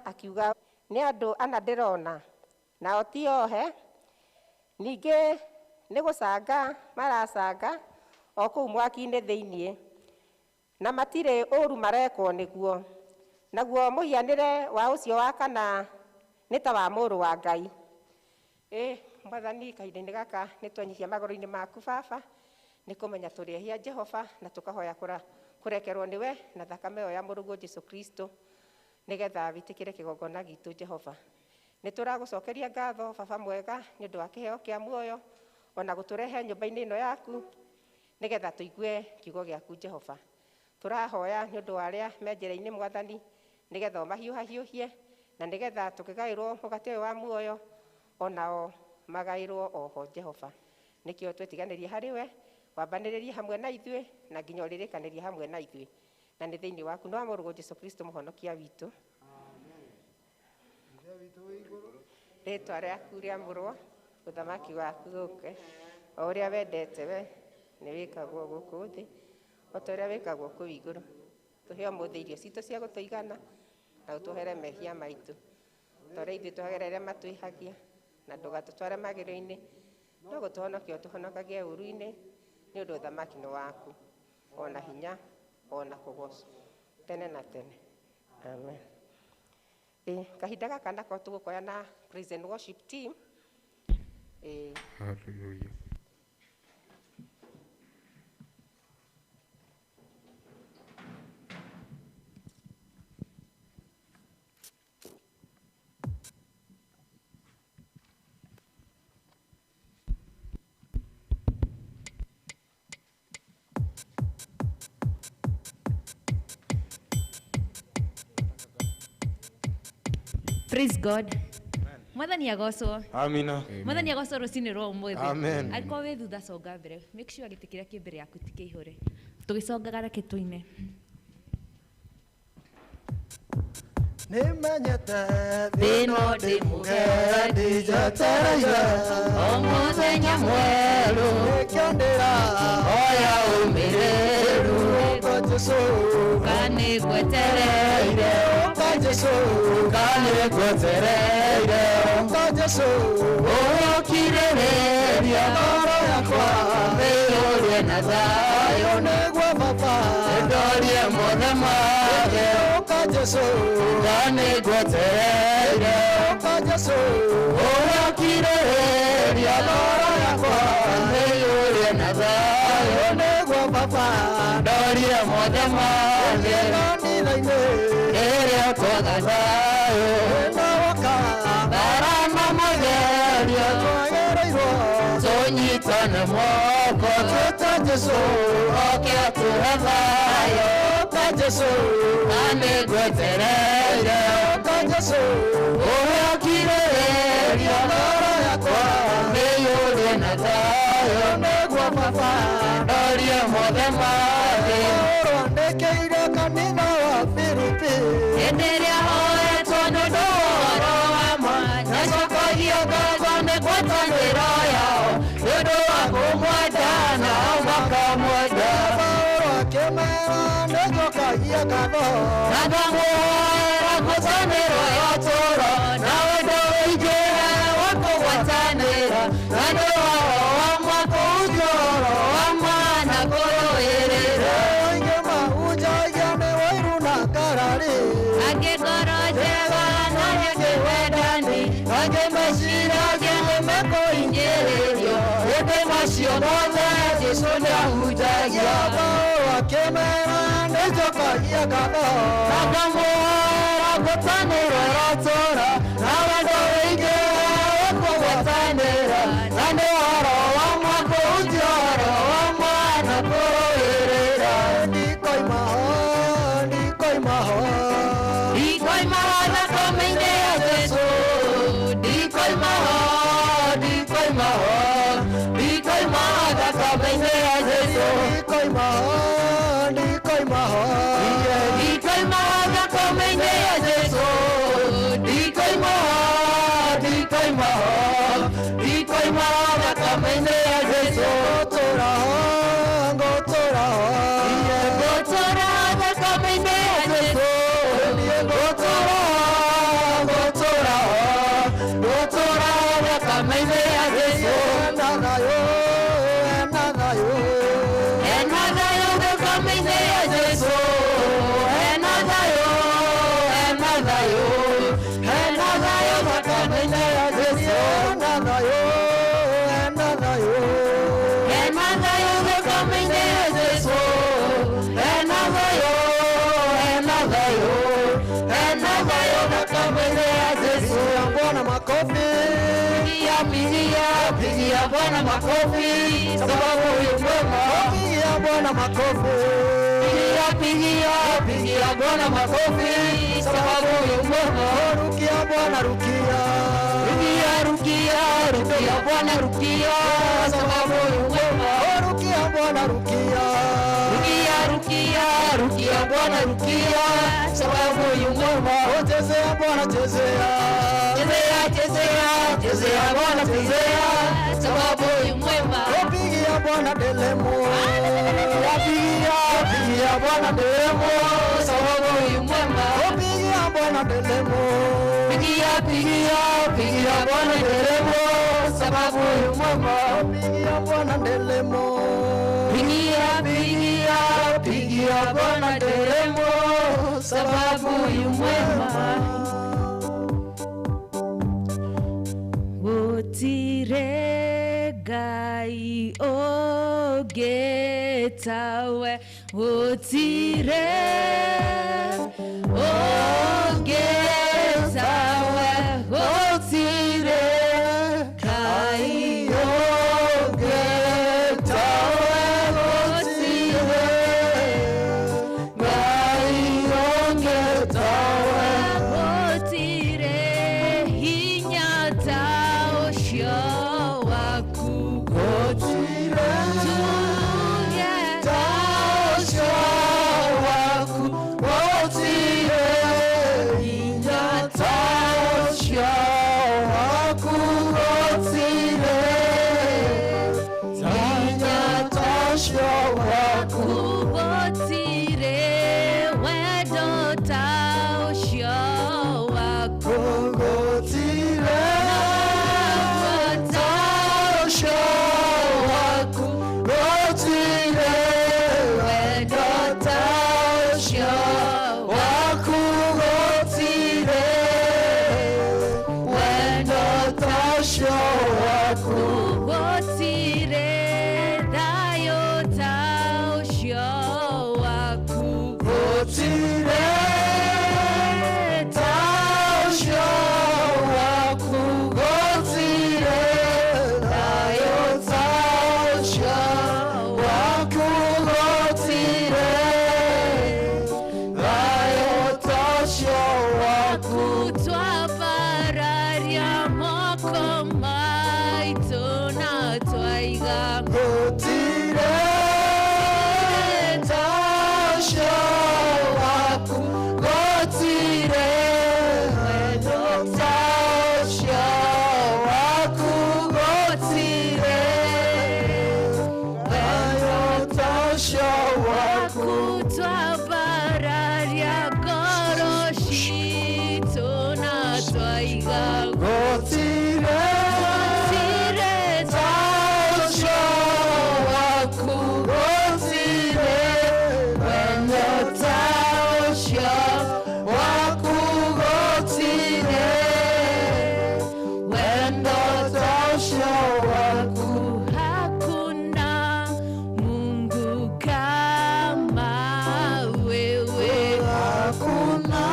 Akiuga nĩ andũ ana ndĩrona, nao ti ohe, ningĩ nĩ gũcanga maracanga o kũu mwaki-inĩ thĩinĩ, na matirĩ ũru marekwo nĩguo. Naguo mũhianĩre wa ũcio wa kana nĩ ta wa mũrũ wa Ngai. Ĩ Mwathani, kahinda-inĩ gaka nĩ twenyihia magũrũ-inĩ maku Baba, nĩ kũmenya tũrĩ ehia Jehova, na tũkahoya kũrekerwo nĩwe na thakame ĩyo ya mũrũguo Jesu Kristo, nĩgetha wĩtĩkĩre kĩgongona gitũ Jehova. Nĩ tũragũcokeria ngatho Baba mwega nĩ ũndũ wa kĩheo kĩa muoyo, ona gũtũrehe nyũmba-inĩ ĩno yaku nĩgetha tũigue kiugo gĩaku Jehova. Tũrahoya nĩ ũndũ wa arĩa me njĩra-inĩ Mwathani, nĩgetha ũmahiũhahiũhie, na nĩgetha tũkĩgaĩrwo mũgate ũyũ wa muoyo onao magaĩrwo oho Jehova. Nĩkĩo twetiganĩrie harĩ we, wambanĩrĩrie hamwe na ithuĩ, na nginya ũrĩrĩkanĩrie hamwe na ithuĩ, na nĩ thĩinĩ waku na wa mũrũguo Jesu Kristo mũhonokia witũ. Rĩtwa rĩaku rĩamũrwo, ũthamaki waku ũke, o ũrĩa wendete we nĩ wĩkagwo gũkũ thĩ o ta ũrĩa wĩkagwo kũu igũrũ. Tũhe ũmũthĩ irio citũ cia gũtũigana, na ũtũhere mehia maitũ ta ũrĩa ithuĩ tũhagĩra arĩa matwĩhagia, na ndũgatũtware magĩrĩro-inĩ, no gũtũhonokia ũtũhonokagie ũũru-inĩ, nĩ ũndũ ũthamaki nĩ waku, ona hinya, ona kũgocwo tene na tene. Amen. Kahinda gaka nako tũgũkoya na praise and worship team. Hallelujah. Praise God. Mwathani agocwo. Amina. Mwathani agocwo rũcinĩ rwa ũmũthĩ. Amen. Angĩkorwo wĩ thutha conga mbere. Make sure gĩtĩ kĩrĩa kĩ mbere yaku ti kĩihũre. Tũgĩcongaga reke tũine. Nĩmenyete Thĩno ndĩmũgendi njetereire o mũthenya mwerũ, nĩkĩo ndĩrahoya ũmĩrĩru ũka Jesũ, kanĩgwetereire ũka Jesũ, Kanĩgwetereire ũka Jesũ, ũgũkirĩrĩria ngoro yakwa ĩyũrie na thayũ, nĩguo Baba ndorie mothe mothe, ũka Jesũ, kanĩgwetereire ũka Jesũ, ũgũkirĩrĩria ngoro yakwa ĩyũrie na thayũ, nĩguo Baba ndorie mothe mothe, kanitha-inĩ rĩrĩa twaga thayũ, wĩna woka ngarama magerio, twagĩrĩirwo tũnyitane moko, twĩte Jesũ, oke atũhe thayũ, ũka Jesũ, kanĩgwetereire ũka Jesũ, ũgũkirĩrĩria ngoro yakwa ĩyũrie na thayũ, nĩguo Baba ndorie mothe mothe, ũrwandĩkĩire kanitha wa Filipi hĩndĩ ĩrĩa hoetwo nĩ ũndũ wa ũhoro wa ma, nacokagia ngatho nĩ ngwatanĩro yao, nĩ ũndũ wa kũmwenda nao makamwenda, Paũlũ akĩmera nĩnjokagia ngatho na ngamũhoera ngwatanĩro ya ũtũũro, na wendo ũingĩhe wa kũgwatanĩra, na nĩ ũhoro wa ma kũhunjia ũhoro wa ma na kũrũĩrĩra. Aingĩ mahunjagia nĩ wũiru na ngarari angĩ ngoro njega na angĩ wendani, Angĩ meciragia nĩ mekũhinyĩrĩrio, ĩndĩ macio mothe Jesũ nĩahunjagia. Paũlũ akĩmera nĩnjokagia ngatho Na ngamũhoera ngwatanĩro ya ũtũũro, na wendo ũingĩhe wa kũgwatanĩra, na nĩ ũhoro wa ma kũhunjia ũhoro wa ma na kũrũĩrĩra. Ndikoima ho, ndikoima ho, Ndikoima ho thakame-inĩ ya Jesũ, ndikoima ho, ndikoima ho, ndikoima ho thakame-inĩ ya Jesũ. ndikoima ho, ndikoima ho, Ndikoima ho thakame-inĩ ya Jesũ, thayũ, hena thayũ thakame-inĩ ya Jesũ. Hena thayũ, hena thayũ, hena thayũ thakame-inĩ ya Jesũ. Hena thayũ, hena thayũ, hena thayũ thakame-inĩ ya Jesũ. Bwana makofi, pigia, pigia, pigia Bwana makofi, sababu yu mwema. Pigia Bwana makofi, pigia, pigia, pigia Bwana makofi, sababu yu mwema. Rukia Bwana rukia, rukia, rukia, rukia Bwana rukia, sababu yu mwema. Rukia Bwana rukia, rukia, rukia, rukia Bwana rukia, sababu yu mwema. Chezea Bwana chezea, chezea, chezea, chezea Bwana chezea, sababu yu mwema. Pigia Bwana delemo, pigia, pigia Bwana delemo, sababu yu mwema. Pigia Bwana delemo, pigia, pigia, pigia Bwana delemo, sababu yu mwema. Pigia Bwana delemo, pigia, pigia, pigia Bwana delemo, sababu yu mwema. Gũtirĩ Ngai ũngĩ tawe, gũtirĩ ũngĩ tawe, gũtirĩ Ngai ũngĩ tawe, gũtirĩ Ngai ũngĩ tawe, gũtirĩ hinya ta ũcio waku, gũtirĩ tuge ta ũcio waku, gũtirĩ hinya ta ũcio waku, gũtirĩ hinya ta ũcio waku, gũtirĩ wendo ta ũcio waku, gũtirĩ ta ũcio waku, gũtirĩ wendo ta ũcio waku, gũtirĩ wendo ta ũcio waku, gũtirĩ thayũ ta ũcio waku, gũtirĩ ta ũcio waku, gũtirĩ thayũ ta ũcio waku, gũtirĩ thayũ ta ũcio waku. Twambararia moko maitũ na twaiga Gũtirĩ ta ũcio waku, gũtirĩ wendo ta ũcio waku, gũtirĩ wendo ta ũcio waku. Twambararia ngoro citũ na twaiga Gũtirĩ gũtirĩ ta ũcio waku, gũtirĩ wendo ta ũcio waku, gũtirĩ wendo ta ũcio waku. Hakuna Mungu kama wewe, Hakuna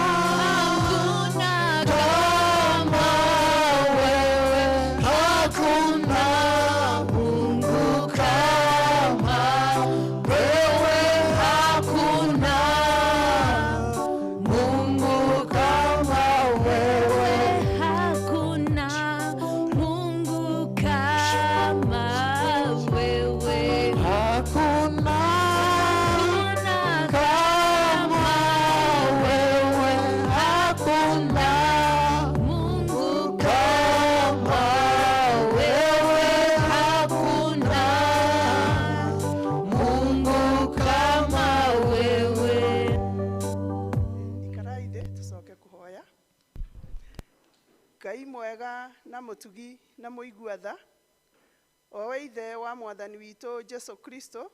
hakuna kama wewe, hakuna Mungu kama wewe, hakuna Mungu kama wewe, hakuna Mungu kama wewe, hakuna hakuna kama wewe, hakuna Mungu kama wewe, hakuna Mungu kama wewe. Ikarai thĩ tũcoke kũhoya. Ngai mwega na mũtugi na mũigua tha, o we ithe wa mwathani witũ Jesu Kristo,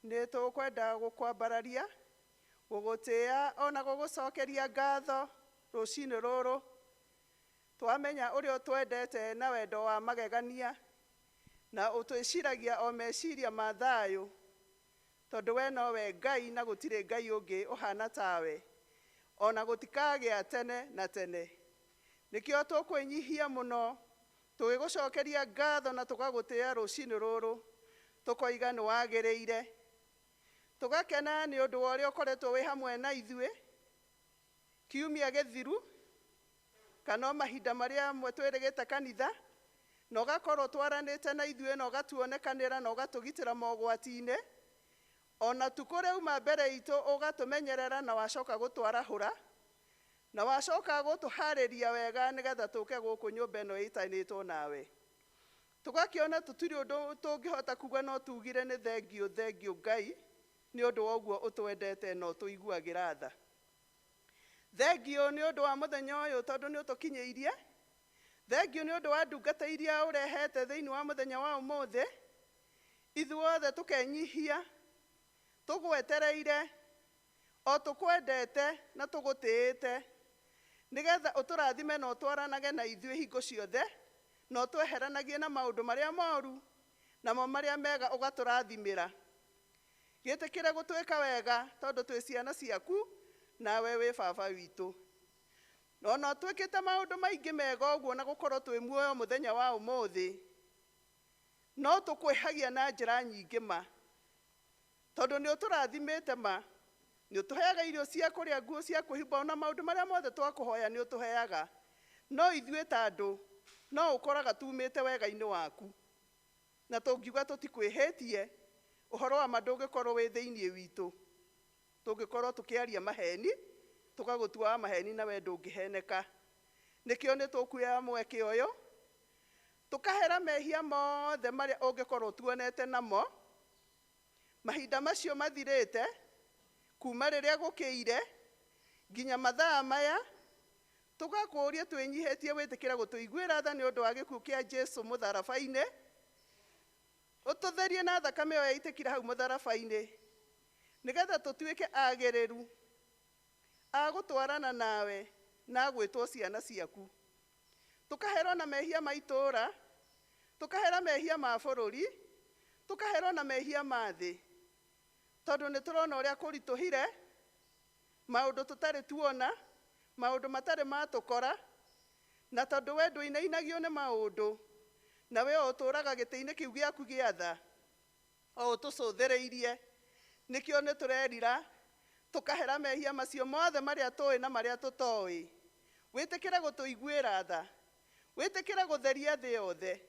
nĩ tũkwenda gũkwambararia, gũgũtĩĩa ona gũgũcokeria ngatho Rũcinĩ rũrũ twamenya ũrĩa ũtwendete na wendo wa magegania na ũtwĩciragia o meciria ma thayũ, tondũ we nowe Ngai na gũtirĩ Ngai ũngĩ ũhana tawe, ona gũtikagĩa tene na tene. Nĩkĩo tũkwĩnyihia mũno tũgĩgũcokeria ngatho na tũgagũtĩĩa rũcinĩ rũrũ, tũkoiga nĩ wagĩrĩire. Tũgakena nĩ ũndũ wa ũrĩa ũkoretwo wĩ hamwe na ithuĩ kiumia gĩthiru kana o mahinda marĩa amwe twĩrĩgĩte kanitha, na ũgakorwo twaranĩte na ithuĩ na ũgatuonekanĩra na ũgatũgitĩra mogwati-inĩ, ona tukũ rĩauma mbere itũ ũgatũmenyerera na wacoka gũtwarahũra na wacoka gũtũharĩria wega nĩgetha tũke gũkũ nyũmba ĩno ĩtanĩtwo nawe. Tũgakĩona tũtirĩ ũndũ tũngĩhota kuga no tugire nĩ thengiũ thengiũ Ngai nĩ ũndũ wa ũguo ũtwendete na ũtũiguagĩra tha. Thengiũ nĩ ũndũ wa mũthenya ũyũ tondũ nĩ ũtũkinyĩirie. Thengiũ nĩ ũndũ wa ndungata iria ũrehete thĩinĩ wa mũthenya wa ũmũthĩ. Ithuothe tũkenyihia tũgwetereire o tũkwendete na tũgũtĩĩte, nĩgetha ũtũrathime na ũtwaranage na ithuĩ hingo ciothe, na ũtweheranagie na maũndũ marĩa moru namo marĩa mega ũgatũrathimĩra. Gĩtĩkĩre gũtwĩka wega tondũ twĩ ciana ciaku nawe wĩ baba witũ. Ona twĩkĩte maũndũ maingĩ mega ũguo na gũkorwo twĩ muoyo mũthenya wa ũmũthĩ, no tũkwĩhagia na njĩra nyingĩ ma, tondũ nĩ ũtũrathimĩte ma, nĩ ũtũheaga irio cia kũrĩa, nguo cia kwĩhumba, ona maũndũ marĩa mothe twakũhoya nĩ ũtũheaga. No ithuĩ ta andũ no ũkoraga tumĩte wega-inĩ waku, na tũngiuga tũtikwĩhĩtie, ũhoro wa ma ndũngĩkorwo wĩ thĩinĩ witũ. Tũngĩkorwo tũkĩaria maheni, tũgagũtua wa maheni na we ndũngĩheneka. Nĩkĩo nĩ tũkuoya mweke ũyũ tũkahera mehia mothe marĩa ũngĩkorwo tuonete namo mahinda macio mathirĩte kuma rĩrĩa gũkĩire nginya mathaa maya, tũgakũũria twĩnyihĩtie wĩtĩkĩre gũtũiguĩra tha nĩ ũndũ wa gĩkuũ kĩa Jesũ mũtharaba-inĩ, ũtũtherie na thakame ĩyo yaitĩkire hau mũtharaba-inĩ, nĩgetha tũtuĩke agĩrĩru a gũtwarana nawe na gwĩtwo ciana ciaku. Tũkaherwo na mehia ma itũũra, tũkaherwo mehia ma bũrũri, tũkaherwo na mehia ma thĩ, tondũ nĩ tũrona ũrĩa kũritũhire, maũndũ tũtarĩ tuona, maũndũ matarĩ matũkora, na tondũ we ndũinainagio nĩ maũndũ, na we o ũtũũraga gĩtĩ-inĩ kĩu gĩaku gĩa tha, o ũtũcũthĩrĩirie. Nĩkĩo nĩ tũrerira tũkahera mehia macio mothe marĩa tũĩ na marĩa tũtoĩ. Wĩtĩkĩre gũtũiguĩra tha, wĩtĩkĩre gũtheria thĩ yothe,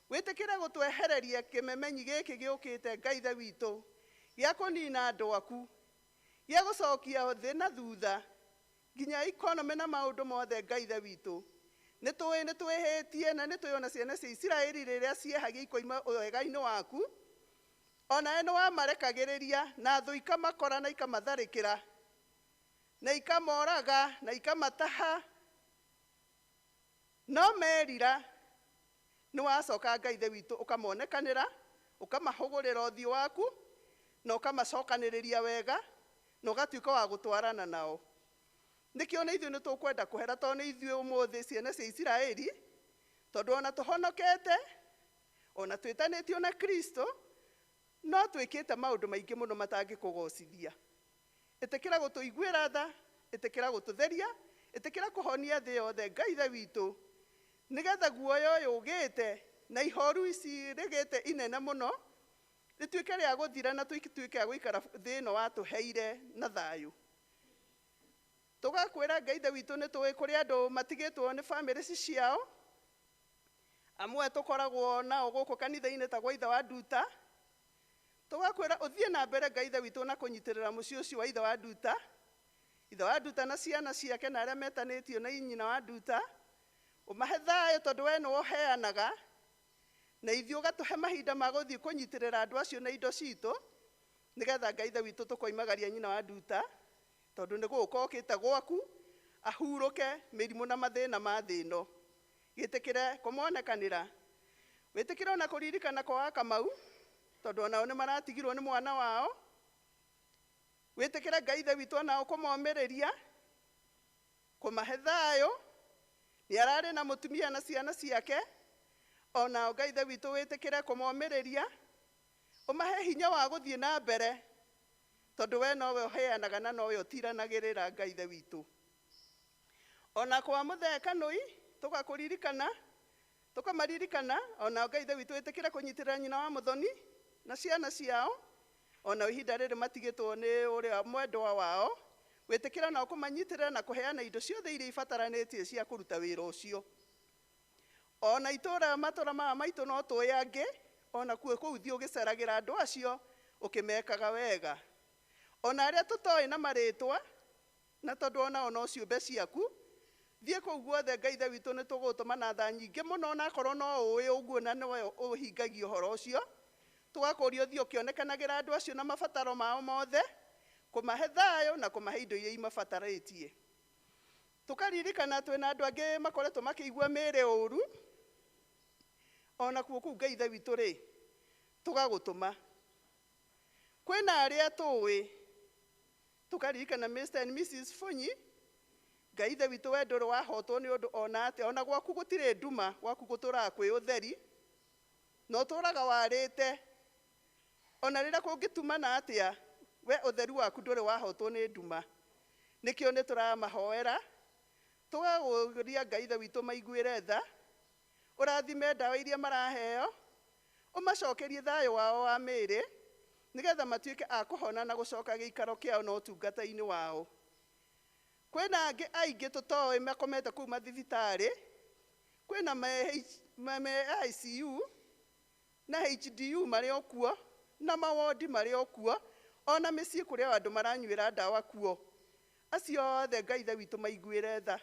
wĩtĩkĩre gũtwehereria kĩmemenyi gĩkĩ gĩũkĩte Ngai Ithe witũ gĩa kũnina andũ aku, gĩa gũcokia thĩ na thutha nginya economy na maũndũ mothe Ngai Ithe witũ. Nĩ tũĩ nĩ twĩhĩtie na nĩ tũĩ ona ciana cia Isiraeli rĩrĩa ciehagia ikoima wega-inĩ waku, onawe nĩ wamarekagĩrĩria na thũ ikamakora na ikamatharĩkĩra na ikamoraga na ikamataha, no merira nĩ wacoka Ngai Ithe witũ ũkamonekanĩra, ũkamahũgũrĩra ũthiũ waku na ũkamacokanĩrĩria wega na ũgatuĩka wa gũtwarana nao. Nĩkĩo nĩ ithuĩ nĩ tũkwenda kũhera, tondũ nĩ ithuĩ ũmũthĩ ciana cia Isiraeli, tondũ ona tũhonokete, ona twĩtanĩtio na Kristo, no twĩkĩte maũndũ maingĩ mũno matangĩkũgocithia. Ĩtĩkĩra gũtũiguĩra tha, ĩtĩkĩra gũtũtheria, ĩtĩkĩra kũhonia thĩ yothe Ngai Ithe witũ, nĩgetha guoya ũyũ ũgĩte na ihoru ici rĩgĩte inene mũno rĩtuĩke rĩa gũthira na tũtuĩke a gũikara thĩ ĩno watũheire na thayũ. Tũgakwĩra Ngai Ithe witũ nĩ tũĩ kũrĩ andũ matigĩtwo nĩ bamĩrĩ ci ciao, amwe tũkoragwo nao gũkũ kanitha-inĩ ta gwa ithe wa Nduta. Tũgakwĩra ũthiĩ na mbere Ngai Ithe witũ na kũnyitĩrĩra mũciĩ ũcio wa ithe wa Nduta, ithe wa Nduta na ciana ciake na arĩa metanĩtio na nyina wa Nduta, ũmahe thayũ tondũ we nĩwe ũheanaga, na ithuĩ ũgatũhe mahinda ma gũthiĩ kũnyitĩrĩra andũ acio na indo citũ, nĩgetha Ngai Ithe witũ tũkoimagaria nyina wa Nduta, tondũ nĩ gũũka okĩte gwaku ahurũke mĩrimũ na mathĩna ma thĩ ĩno. Gĩtĩkĩre kũmonekanĩra, wĩtĩkĩre ona kũririkana kwa Kamau, tondũ onao nĩ maratigirwo nĩ mwana wao. Wĩtĩkĩre Ngai Ithe witũ onao kũmomĩrĩria, Kũmahe thayũ, nĩ ararĩ na mũtumia na ciana ciake, onao Ngai Ithe witũ wĩtĩkĩre kũmomĩrĩria, ũmahe hinya wa gũthiĩ na mbere, tondũ we nowe ũheanaga na nowe ũtiranagĩrĩra Ngai Ithe witũ. Ona kwa mũthee Kanũi tũgakũririkana, tũkamaririkana, onao Ngai Ithe witũ wĩtĩkĩre kũnyitĩrĩra nyina wa Mũthoni na ciana ciao, ona ihinda rĩrĩ matigĩtwo nĩ ũrĩa mwendwa wao, wĩtĩkĩra nao kũmanyitĩrĩra na kũheana indo ciothe iria ibataranĩtie cia kũruta wĩra ũcio. Ona itũra matũra maya maitũ no tũĩ angĩ, ona kuo kũu thiĩ ũgĩceragĩra andũ acio ũkĩmekaga wega. Ona arĩa tũtoĩ na marĩtwa, na tondũ onao no ciũmbe ciaku, thiĩ kũu guothe Ngai Ithe witũ nĩ tũgũtũma na tha nyingĩ mũno, onakorwo no ũĩ ũguo na nĩwe ũhingagia ũhoro ũcio, tũgakũria ũthiĩ ũkĩonekanagĩra andũ acio na mabataro mao mothe, kũmahe thayũ na kũmahe indo iria imabatarĩtie. Tũkaririkana twĩna andũ angĩ makoretwo makĩigua mĩĩrĩ ũru, ona kuo kũu Ngai Ithe witũ rĩ, tũgagũtũma. Kwĩna arĩa tũĩ, tũkaririkana Mr and Mrs Funyi, Ngai Ithe witũ we ndũrĩ wahotwo nĩ ũndũ ona atĩa, ona gwaku gũtirĩ nduma, gwaku gũtũraga kwĩ ũtheri, na ũtũraga warĩte, ona rĩrĩa kũngĩtumana atĩa, we ũtheru waku ndũrĩ wahotwo nĩ nduma. Nĩkĩo nĩ tũramahoera, tũgagũria Ngai Ithe witũ maiguĩre tha, ũrathime ndawa iria maraheo, ũmacokerie thayũ wao wa mĩĩrĩ, nĩgetha matuĩke a kũhona na gũcoka gĩikaro kĩao na ũtungata-inĩ wao. Kwĩna angĩ aingĩ tũtoĩ makomete kũu mathibitarĩ, kwĩna me ICU na HDU marĩ o kuo, na mawondi marĩ o kuo, ona mĩciĩ kũrĩa andũ maranyuĩra ndawa kuo. Acio othe Ngai Ithe witũ maiguĩre tha.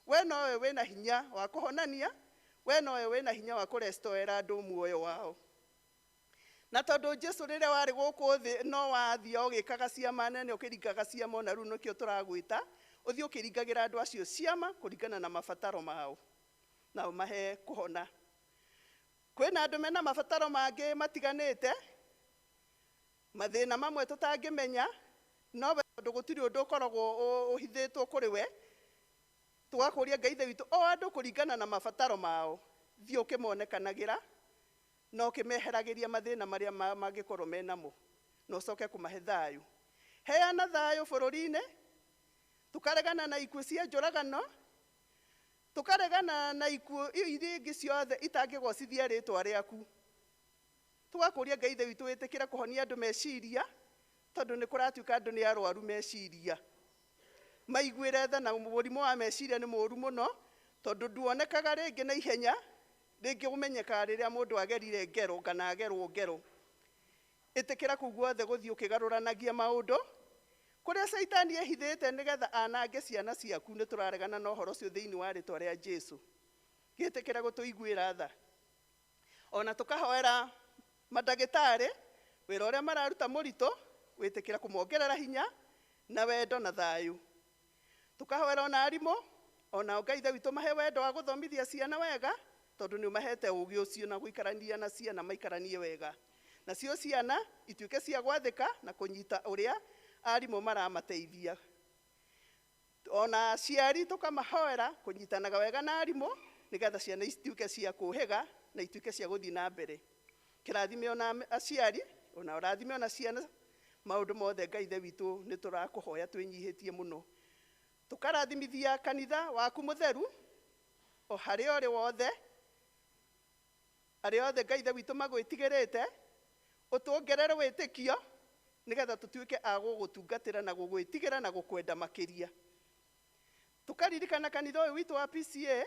We nowe wĩna hinya wa kũhonania, we nowe wĩna hinya wa kũrestoera andũ muoyo wao. Na tondũ Jesũ rĩrĩa warĩ gũkũ thĩ no wathiĩ ũgĩkaga ciama nene, ũkĩringaga ciama, ona rĩu nĩkĩo tũragwĩta, ũthiĩ ũkĩringagĩra andũ acio ciama kũringana na mabataro mao, na ũmahe kũhona. Kwĩna andũ mena mabataro mangĩ matiganĩte, mathĩna mamwe tũtangĩmenya, no we tondũ gũtirĩ ũndũ ũkoragwo ũhithĩtwo kũrĩ we, tũgakũria Ngai Ithe witũ o andũ kũringana na mabataro mao, thiĩ ũkĩmonekanagĩra na ũkĩmeheragĩria mathĩna marĩa mangĩkorwo menamo, na ũcoke kũmahe thayũ. Heana thayũ bũrũri-inĩ, tũkaregana na ikuũ cia njũragano, tũkaregana na ikuũ iria ingĩ ciothe itangĩgocithia rĩtwa rĩaku. Tũgakũria Ngai Ithe witũ wĩtĩkĩre kũhonia andũ meciria, tondũ nĩ kũratuĩka andũ nĩ arwaru meciria. Maiguĩre tha, na mũrimũ wa meciria nĩ mũũru mũno, tondũ nduonekaga rĩngĩ na ihenya, rĩngĩ ũmenyekaga rĩrĩa mũndũ agerire ngero kana agerwo ngero. Ĩtĩkĩra kũu guothe gũthiĩ ũkĩgarũranagia maũndũ, kũrĩa caitani ehithĩte nĩgetha anange ciana ciaku, nĩ tũraregana na ũhoro ũcio thĩinĩ wa rĩtwa rĩa Jesũ. Gĩtĩkĩra gũtũiguĩra tha. Ona tũkahoera mandagĩtarĩ, wĩra ũrĩa mararuta mũritũ, wĩtĩkĩra kũmongerera hinya na wendo na thayũ. Tũkahoera ona arimũ, ona Ngai Ithe witũ mahe wendo wa gũthomithia ciana wega, tondũ nĩ ũmahete ũgĩ ũcio na gũikarania na ciana maikaranie wega. Nacio ciana ituĩke cia gwathĩka na kũnyita ũrĩa arimũ maramateithia. Ona aciari tũkamahoera kũnyitanaga wega na arimũ, nĩgetha ciana ituĩke cia kũhĩga na ituĩke cia gũthiĩ na mbere. Kĩrathime ona aciari, ona ũrathime ona ciana, maũndũ mothe Ngai Ithe witũ nĩ tũrakũhoya twĩnyihĩtie mũno. Tũkarathimithia kanitha waku mũtheru, o harĩa ũrĩ wothe, arĩa othe Ngai Ithe witũ magwĩtigĩrĩte, ũtuongerere wĩtĩkio, nĩgetha tũtuĩke a gũgũtungatĩra na gũgwĩtigĩra na gũkwenda makĩria. Tũkaririkana kanitha ũyũ witũ wa PCA,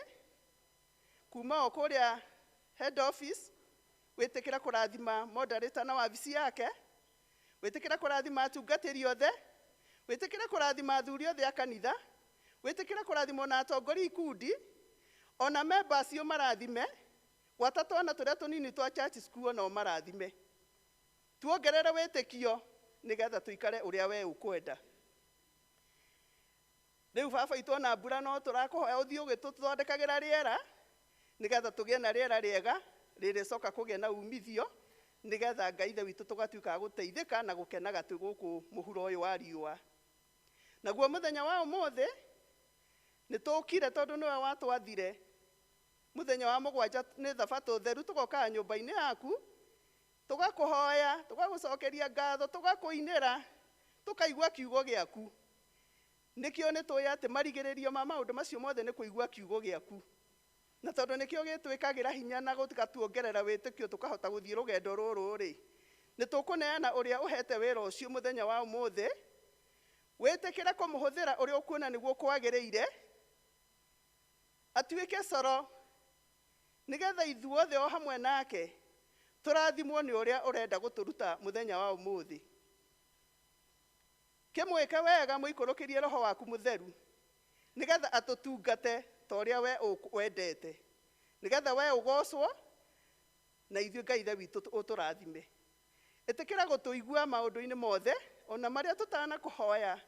kuma o kũrĩa head office, wĩtĩkĩra kũrathima moderator na wabici yake, wĩtĩkĩra kũrathima atungatĩri othe, wĩtĩkĩra kũrathima athuri othe a kanitha, wĩtĩkĩra kũrathima ona atongoria ikundi, ona members acio marathime, gwata twana tũrĩa tũnini twa church school onao marathime. Tuongerere wĩtĩkio nĩgetha tũikare ũrĩa we ũkwenda. Rĩu baba itũ ona mbura no tũrakũhoya ũthiĩ ũgĩtũthondekagĩra rĩera, nĩgetha tũgĩe na rĩera rĩega rĩrĩcoka kũgĩa na umithio, nĩgetha Ngai Ithe witũ tũgatuĩka a gũteithĩka na gũkenaga twĩ gũkũ mũhuro ũyũ wa riũa. Naguo mũthenya wa ũmũthĩ Nĩ tũkire tondũ nĩwe watwathire mũthenya wa mũgwanja nĩ thabatũ theru, tũgokaga nyũmba-inĩ yaku, tũgakũhoya, tũgagũcokeria ngatho, tũgakũinĩra, tũkaigua kiugo gĩaku. Nĩkĩo nĩ tũĩ atĩ marigĩrĩrio ma maũndũ macio mothe nĩ kũigua kiugo gĩaku. Na tondũ nĩkĩo gĩtwĩkagĩra hinya na gũgatuongerera wĩtĩkio tũkahota gũthiĩ rũgendo rũrũ rĩ, nĩ tũkũneana ũrĩa ũhete wĩra ũcio mũthenya wa ũmũthĩ, wĩtĩkĩre kũmũhũthĩra ũrĩa ũkuona nĩguo kwagĩrĩire, atuĩke coro nĩgetha ithuothe o hamwe nake tũrathimwo nĩ ũrĩa ũrenda gũtũruta mũthenya wa ũmũthĩ. Kĩmwĩke wega, mũikũrũkĩrie roho waku mũtheru nĩgetha atũtungate ta ũrĩa we wendete, nĩgetha we ũgocwo na ithuĩ Ngai Ithe witũ ũtũrathime. Ĩtĩkĩra gũtũigua maũndũ-inĩ mothe, ona marĩa tũtanakũhoya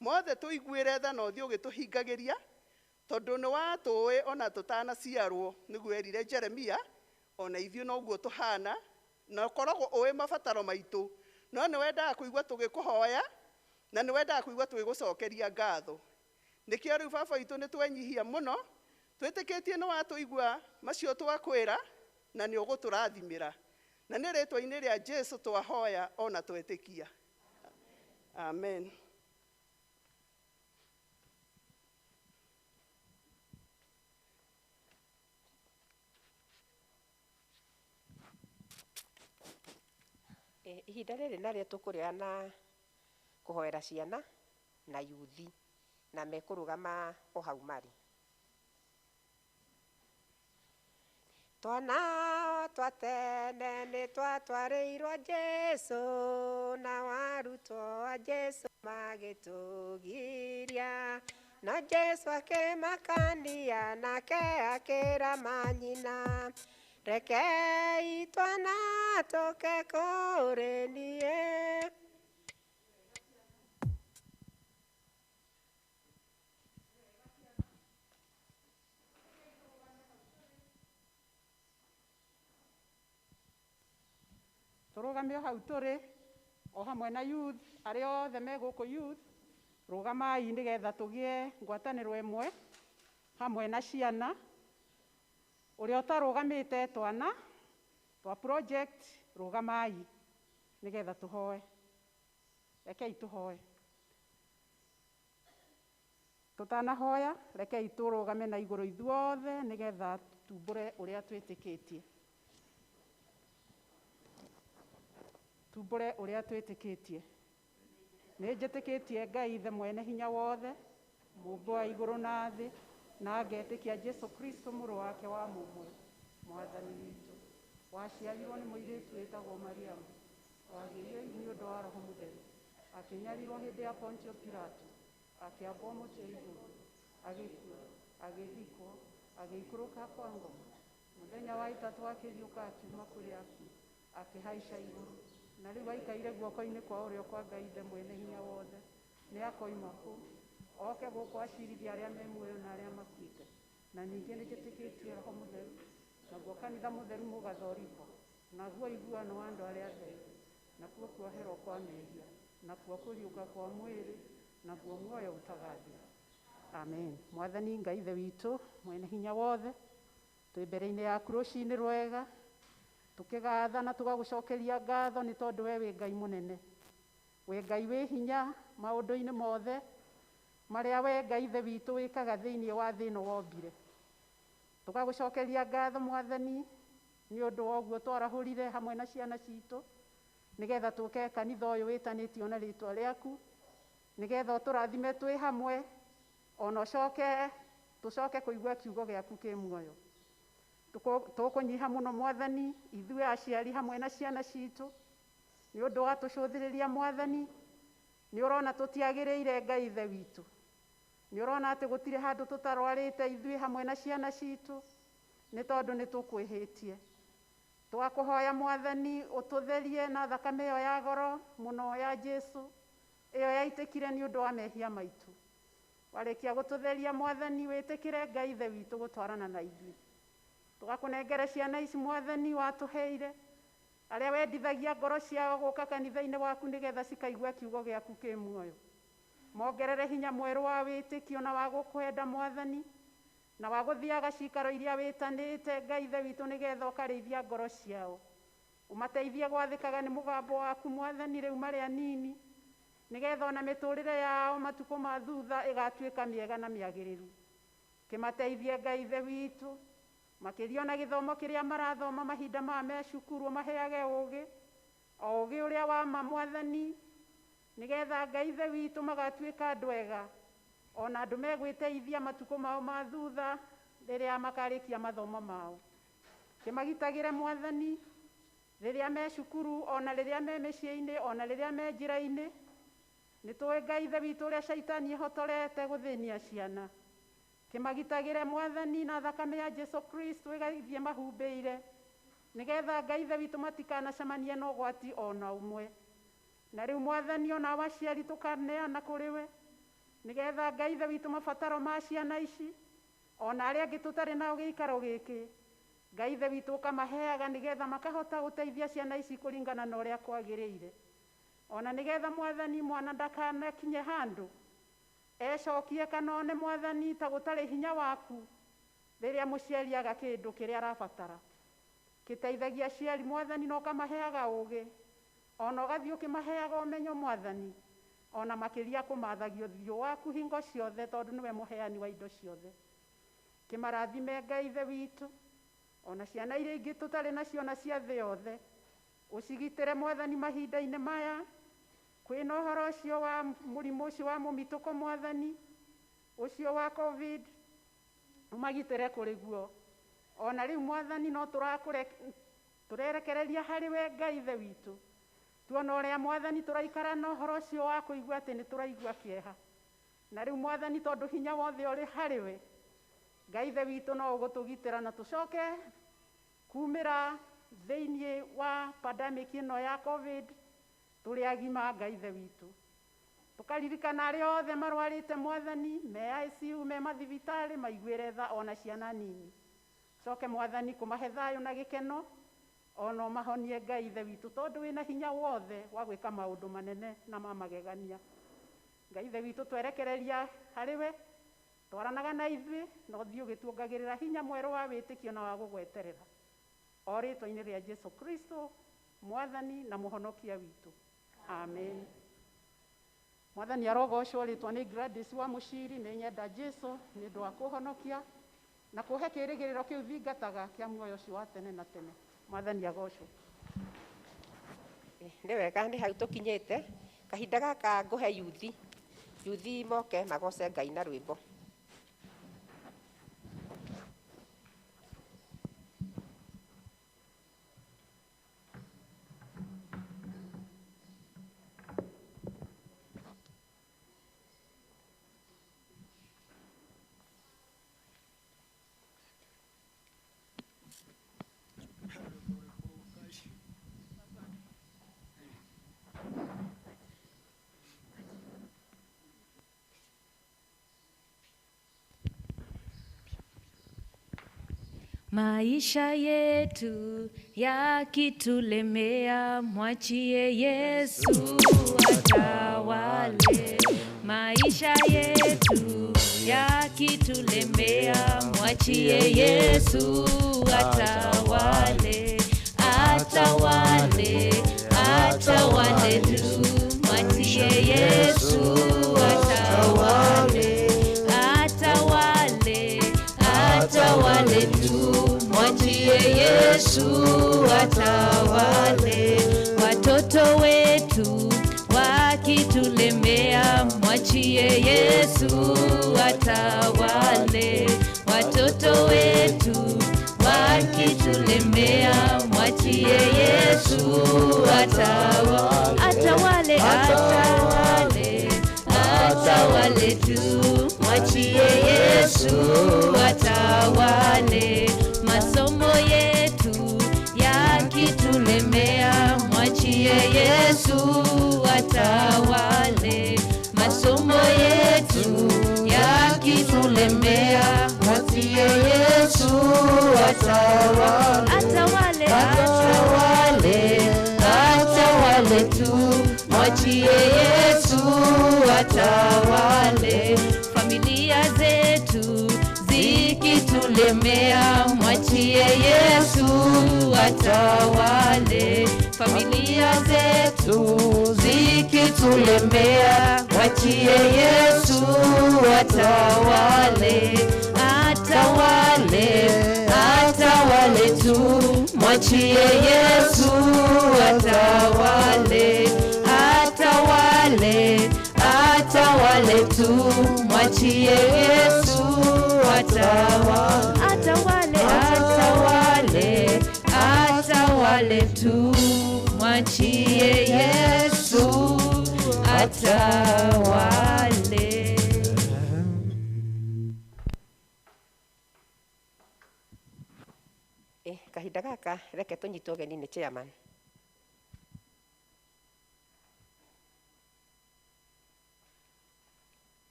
mothe tũiguĩre tha na ũthiĩ ũgĩtũhingagĩria, tondũ nĩ watũĩ ona tũtanaciarwo, nĩguo erire Jeremia, ona ithuĩ noguo tũhana, na ũkoragwo ũĩ mabataro maitũ, no nĩ wendaga kũigua tũgĩkũhoya na nĩ wendaga kũigua tũgĩgũcokeria ngatho. Nĩkĩo rĩu baba witũ nĩ twenyihia mũno, twĩtĩkĩtie nĩ watũigua macio twakwĩra na nĩ ũgũtũrathimĩra. Na nĩ rĩtwa-inĩ rĩa Jesu twahoya ona twetĩkia. Amen. Ihinda rĩrĩ narĩo tũkũrĩa na kũhoera ciana na yuthi na mekũrũgama o hau marĩ. Twana twa tene nĩ twatwarĩirwo Jesũ, na warutwo a Jesũ magĩtũgiria, na Jesũ akĩmakania nake akĩra manyina, rekei twana tũke kũrĩ niĩ. Tũrũgame o hau tũrĩ o hamwe na youth arĩa othe me gũkũ youth, rũgamai nĩgetha tũgĩe ngwatanĩro ĩmwe hamwe na ciana. Ũrĩa ũtarũgamĩte twana twa project, rũgamai nĩgetha tũhoe. Rekei tũhoe. Tũtanahoya, rekei tũrũgame na igũrũ ithuothe nĩgetha tumbũre ũrĩa twĩtĩkĩtie. Tumbũre ũrĩa twĩtĩkĩtie. Nĩ njĩtĩkĩtie Ngai Ithe mwene hinya wothe, mũmbi wa igũrũ na thĩ, na ngetĩkia Jesũ Kristo mũrũ wake wa mũmwe, Mwathani witũ, waciarirwo nĩ mũirĩtu wĩtagwo Mariamu, wagĩire nĩ ũndũ wa Roho Mũtheru, akĩnyarirwo hĩndĩ ya Pontio Pilato, akĩambwo mũtĩ igũrũ, agĩkua, agĩthikwo, agĩikũrũka kwa ngoma. Mũthenya wa ĩtatũ akĩriũka akiuma kũrĩ akuũ, akĩhaica igũrũ, na rĩu aikaire guoko-inĩ kwa ũrĩo kwa Ngai Ithe mwene hinya wothe. Nĩ akoima kũu oke gũkũ acirithie arĩa me muoyo na arĩa makuĩte. Na ningĩ nĩ njĩtĩkĩtie Roho Mũtheru, naguo kanitha mũtheru mũgathoriko, naguo ũiguano wa andũ arĩa atheru, nakuo kuoherwo kwa mehia, nakuo kũriũka kwa mwĩrĩ, naguo muoyo ũtagathira. Amen. Mwathani Ngai Ithe witũ mwene hinya wothe, twĩ mbere-inĩ yaku rũcinĩ rwega, tũkĩgatha na tũgagũcokeria ngatho nĩ tondũ we wĩ Ngai mũnene, wĩ Ngai wĩ hinya maũndũ-inĩ mothe marĩa we Ngai Ithe witũ wĩkaga thĩinĩ wa thĩ ĩno wombire. Tũgagũcokeria ngatho Mwathani nĩ ũndũ wa ũguo twarahũrire hamwe na ciana citũ nĩgetha tũke kanitha ũyũ wĩtanĩtio na rĩtwa rĩaku, nĩgetha ũtũrathime twĩ hamwe, ona ũcoke tũcoke kũigua kiugo gĩaku kĩ muoyo. Tũkũnyiha mũno Mwathani ithuĩ aciari hamwe na ciana citũ nĩ ũndũ wa tũcũthĩrĩria Mwathani. Nĩ ũrona tũtiagĩrĩire Ngai Ithe witũ, nĩ ũrona atĩ gũtirĩ handũ tũtarwarĩte ithuĩ hamwe na ciana citũ nĩ tondũ nĩ tũkwĩhĩtie. Twakũhoya Mwathani ũtũtherie na thakame ĩyo ya goro mũno ya Jesũ, ĩyo yaitĩkire nĩ ũndũ wa mehia maitũ. Warĩkia gũtũtheria Mwathani, wĩtĩkĩre Ngai Ithe witũ gũtwarana na ithuĩ. Tũgakũnengera ciana ici Mwathani watũheire, arĩa wendithagia ngoro ciao gũka kanitha-inĩ waku nĩgetha cikaigua kiugo gĩaku kĩ muoyo. Mongerere hinya mwerũ wa wĩtĩkio na wa gũkwenda Mwathani, na wa gũthiaga cikaro iria wĩtanĩte Ngai Ithe witũ, nĩgetha ũkarĩithia ngoro ciao. Ũmateithie gwathĩkaga nĩ mũgambo waku Mwathani rĩu marĩ anini, nĩgetha ona mĩtũrĩre yao matukũ ma thutha ĩgatuĩka mĩega na mĩagĩrĩru. Kĩmateithie Ngai Ithe witũ, makĩria ona gĩthomo kĩrĩa marathoma mahinda maya me cukuru, ũmaheage ũũgĩ, o ũũgĩ ũrĩa wa ma Mwathani, nĩgetha Ngai Ithe witũ magatuĩka andũ ega, ona andũ megwĩteithia matukũ mao ma thutha rĩrĩa makarĩkia mathomo mao. Kĩmagitagĩre Mwathani rĩrĩa me cukuru, ona rĩrĩa me mĩciĩ-inĩ, ona rĩrĩa me njĩra-inĩ. Nĩ tũĩ Ngai Ithe witũ ũrĩa caitani ĩhotorete gũthĩnia ciana. Kĩmagitagĩre Mwathani na thakame ya Jesu Kristo ĩgathiĩ mahumbĩire, nĩgetha Ngai Ithe witũ matikanacemanie na ũgwati ona ũmwe. Na rĩu Mwathani ona aciari tũkaneana kũrĩ we, nĩgetha Ngai Ithe witũ mabataro ma ciana ici ona arĩa angĩ tũtarĩ nao gĩikaro gĩkĩ, Ngai Ithe witũ ũkamaheaga nĩgetha makahota gũteithia ciana ici kũringana na ũrĩa kwagĩrĩire. Ona nĩgetha Mwathani mwana ndakanakinye handũ ecokie kana one Mwathani ta gũtarĩ hinya waku rĩrĩa mũciari aga kĩndũ kĩrĩa arabatara. Kĩteithagia aciari Mwathani na ũkamaheaga ũũgĩ, ona ũgathiĩ ũkĩmaheaga ũmenyo Mwathani, ona makĩria kũmathagia ũthiũ waku hingo ciothe, tondũ nĩwe mũheani wa indo ciothe. Kĩmarathime Ngai Ithe witũ, ona ciana iria ingĩ tũtarĩ nacio na cia thĩ yothe, ũcigitĩre Mwathani mahinda-inĩ maya kwĩna ũhoro ũcio wa mũrimũ ũcio wa mũmitũko Mwathani, ũcio wa COVID, ũmagitĩre kũrĩ guo. Ona rĩu Mwathani no tũrerekereria harĩ we Ngai Ithe witũ, tuona ũrĩa Mwathani tũraikara na ũhoro ũcio wa kũigua atĩ nĩ tũraigua kĩeha. Na rĩu Mwathani tondũ hinya wothe ũrĩ harĩ we, Ngai Ithe witũ no ũgũtũgitĩra na tũcoke kumĩra thĩinĩ wa pandemic ĩno ya COVID tũrĩ agima Ngai Ithe witũ. Tũkaririkana arĩa othe marwarĩte Mwathani, me ICU, me mathibitarĩ, maiguĩre tha ona ciana nini. Coke Mwathani kũmahe thayũ na gĩkeno, ona ũmahonie Ngai Ithe witũ, tondũ wĩna hinya wothe wa gwĩka maũndũ manene na ma magegania. Ngai Ithe witũ twerekereria harĩ we, twaranaga na ithuĩ, na ũthiĩ ũgĩtuongagĩrĩra hinya mwerũ wa wĩtĩkio na wa gũgweterera. O rĩtwa-inĩ rĩa Jesu Kristo, Mwathani na Mũhonokia witũ. Amen. Mwathani arogocwo rĩtwa nĩ Gladys wa Mũciri, nĩ nyenda Jesu nĩ ũndũ wa kũhonokia na kũhe kĩĩrĩgĩrĩro kĩu thingataga kĩa muoyo ũcio wa tene na tene. Mwathani agocwo. Nĩ wega, nĩ hau tũkinyĩte. Kahinda gaka ngũhe yuthi, yuthi moke magoce Ngai na rwĩmbo. Maisha yetu yakitulemea, mwachie Yesu atawale. Maisha yetu yakitulemea, mwachie Yesu atawale. Atawale, atawale tu, mwachie Yesu atawale. Atawale, atawale tu, mwachie Yesu atawale. Watoto wetu wakitulemea, mwachie Yesu atawale. Watoto wetu wakitulemea, mwachie Yesu atawale. Atawale, atawale, atawale tu, mwachie Yesu atawale. Masomo yetu yakitulemea, mwachie Yesu atawale. Masomo yetu yakitulemea, mwachie Yesu atawale. Atawale, atawale, atawale tu, mwachie Yesu atawale. Familia zetu zikitulemea, mwachie Yesu atawale. Familia zetu zikitulemea, mwachie Yesu atawale. Atawale, atawale tu, mwachie Yesu atawale. Atawale, atawale tu, mwachie Yesu atawale. Atawale, atawale, atawale tu, mwachie Yesu atawale. Kahinda gaka reke tũnyitwo ũgeni nĩ chairman.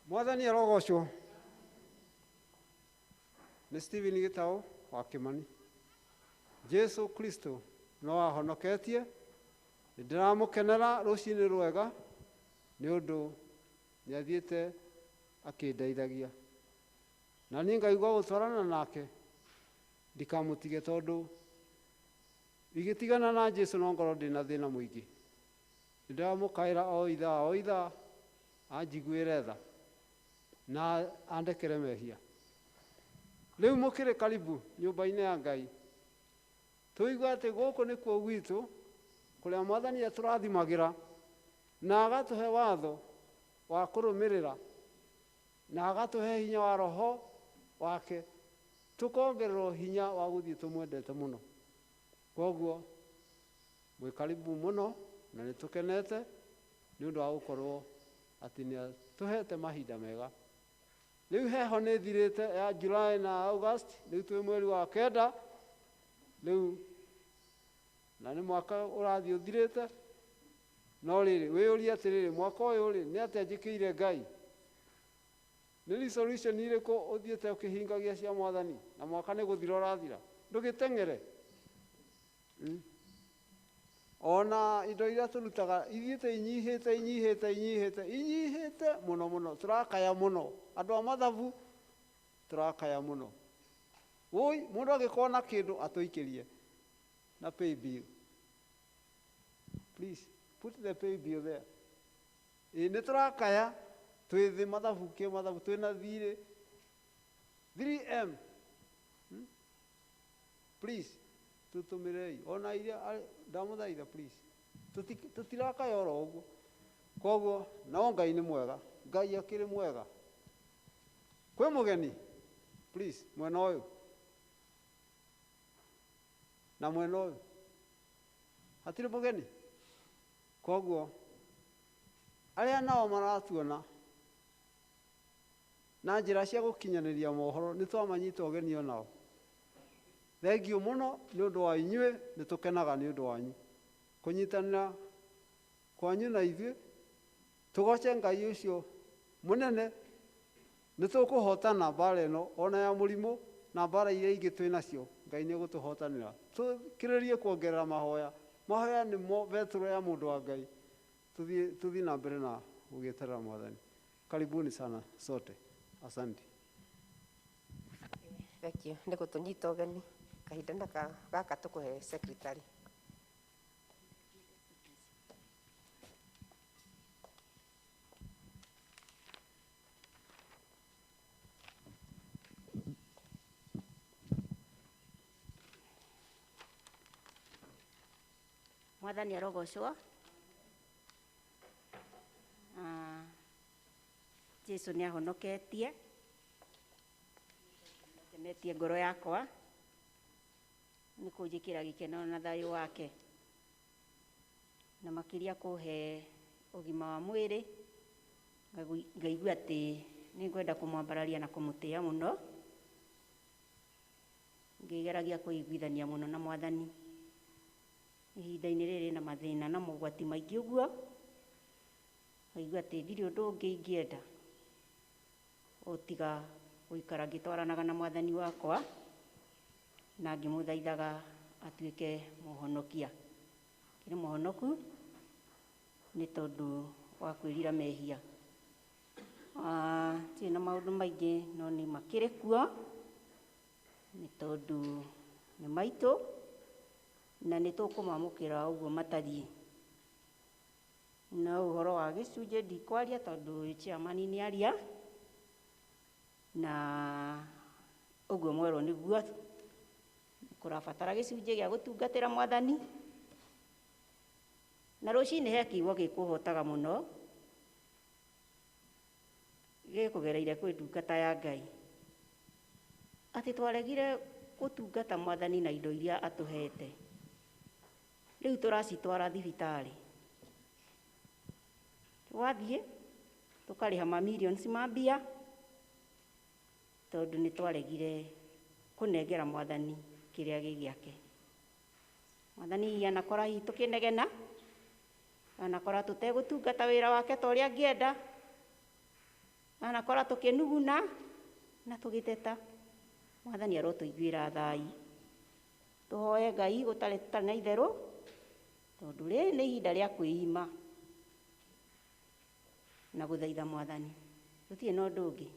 Mwathani arogocwo. Nĩ Stephen Gĩtaũ wa Kĩmani. Jesu Kristo no ahonoketie. Nĩ ndĩramũkenera rũcinĩ rwega nĩ ũndũ nĩ athiĩte akĩndeithagia. Na niĩ ngaigua gũtwarana nake ndikamũtige tondũ ingĩtigana na Jesu no ngorwo ndĩna thĩna mũingĩ. Nĩ ndĩramũkaĩra o ithaa o ithaa anjiguĩre tha na andekere mehia. Rĩu mũkĩrĩ karibu nyũmba-inĩ ya Ngai. Tũigua atĩ gũkũ nĩkuo gwitũ kũrĩa Mwathani atũrathimagĩra na agatũhe watho wa kũrũmĩrĩra na agatũhe hinya wa roho wake tũkongererwo hinya wa gũthiĩ tũmwendete mũno. Koguo mwĩ karibu mũno na nĩ tũkenete nĩ ũndũ wa gũkorwo atĩ nĩ atũhete mahinda mega. Rĩu heho nĩ ĩthirĩte ya July na August, rĩu twĩ mweri wa 9 rĩu na nĩ mwaka ũrathiĩ ũthirĩte. No rĩrĩ wĩyũrie atĩrĩrĩ, mwaka ũyũ rĩ nĩ atĩa njĩkĩire Ngai? Nĩ resolution irĩkũ ũthiĩte ũkĩhingagia cia Mwathani na mwaka nĩ gũthira ũrathira? Ndũgĩteng'ere. Ona indo iria tũrutaga ithiĩte inyihĩte inyihĩte inyihĩte inyihĩte mũno mũno, tũrakaya mũno andũ a mathabu, tũrakaya mũno. Woi, mũndũ angĩkorwo na kĩndũ atũikĩrie na pay bill. Please put the pay bill there. Ĩ nĩ tũrakaya twĩ thĩ mathabu kĩ mathabu twĩna thirĩ 3M. Please tũtũmĩrei ona iria ndamũthaitha, please. Tũtirakaya oro ũguo. Koguo no Ngai nĩ mwega, Ngai akĩrĩ mwega. Kwĩ mũgeni, please, mwena ũyũ na mwena ũyũ hatirĩ mũgeni. Koguo arĩa nao maratuona na njĩra cia gũkinyanĩria mohoro nĩ twamanyita ũgeni onao. Thengiũ mũno nĩ ũndũ wa inyuĩ, nĩ tũkenaga nĩ ũndũ wanyu kũnyitanĩra kwanyu na ithuĩ. Tũgoce Ngai ũcio mũnene. Nĩ tũkũhotana mbara ĩno ona ya mũrimũ na mbara iria ingĩ twĩ nacio. Ngai nĩ egũtũhotanĩra. Tũkĩrĩrie kuongerera mahoya. Mahoya nĩmo betũrũ ya mũndũ wa Ngai. Tũthiĩ na mbere na gũgĩeterera Mwathani. Karibuni sana sote. Asante. Thank you. Nĩ gũtũnyita ũgeni. Kahinda na gaka tũkũhe secretary. Mwathani arogocwo. Jesu nĩ ahonoketie, akenetie ngoro yakwa nĩ kũnjĩkĩra gĩkeno na thayũ wake, na makĩria kũhe ũgima wa mwĩrĩ. Ngaigua atĩ nĩ ngwenda kũmwambararia na kũmũtĩa mũno, ngĩgeragia kũiguithania mũno na Mwathani ihinda-inĩ rĩrĩ na mathĩna na mogwati maingĩ ũguo. Ngaigua atĩ ndirĩ ũndũ ũngĩ ingĩenda o tiga gũikara ngĩtwaranaga na Mwathani wakwa na ngĩmũthaithaga atuĩke mũhonokia. Akĩrĩ mũhonoku nĩ tondũ wa kwĩrira mehia. Ndirĩ na maũndũ maingĩ no nĩ makĩrĩ kuo nĩ tondũ nĩ maitũ na nĩ tũkũmamũkĩra ũguo matariĩ. No ũhoro wa gĩcunjĩ ndikwaria tondũ chairman nĩ aria na ũguo mwerwo nĩguo kũrabatara gĩcunjĩ gĩa gũtungatĩra mwathani. Na rũcinĩ he kiugo gĩkũhotaga mũno gĩkũgereire kwĩ ndungata ya Ngai atĩ twaregire gũtungata mwathani na indo iria atũhete, rĩu tũracitwara thibitarĩ, twathiĩ tũkarĩha ma millions ma mbia tondũ nĩ twaregire kũnengera mwathani kĩrĩa gĩ gĩake. Mwathani hihi anakora hihi tũkĩnegena, anakora tũtegũtungata wĩra wake ta ũrĩa angĩenda, anakora tũkĩnuguna na tũgĩteta. Mwathani arotũiguĩra thai, tũhoe Ngai gũtarĩ tũtarĩ na itherũ tondũ rĩrĩ nĩ ihinda rĩa kwĩima na gũthaitha mwathani, gũtirĩ na ũndũ ũngĩ.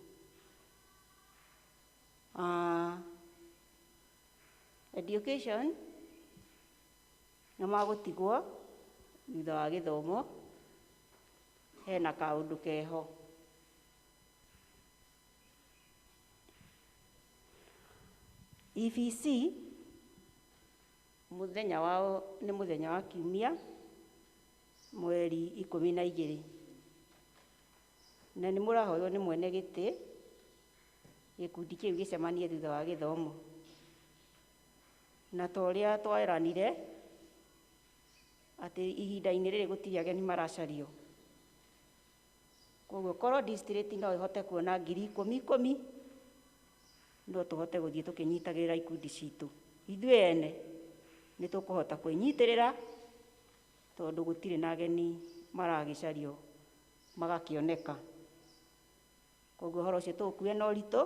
Education nĩ magũtigwo thutha wa gĩthomo, hena kaũndũ keho. EVC mũthenya wao nĩ mũthenya wa kiumia mweri 12 na nĩ mũrahoywo nĩ mwene gĩtĩ gĩkundi kĩu gĩcemanie thutha wa gĩthomo, na ta ũrĩa tweranire atĩ ihinda-inĩ rĩrĩ gũtirĩ ageni maracario, koguo korwo district no ĩhote kuona 10,000 10,000 no tũhote gũthiĩ tũkĩnyitagĩrĩra ikundi citũ ithuĩ ene nĩ tũkũhota kwĩnyitĩrĩra tondũ gũtirĩ na ageni maragĩcario magakĩoneka. Koguo ũhoro ũcio tũũkue na ũritũ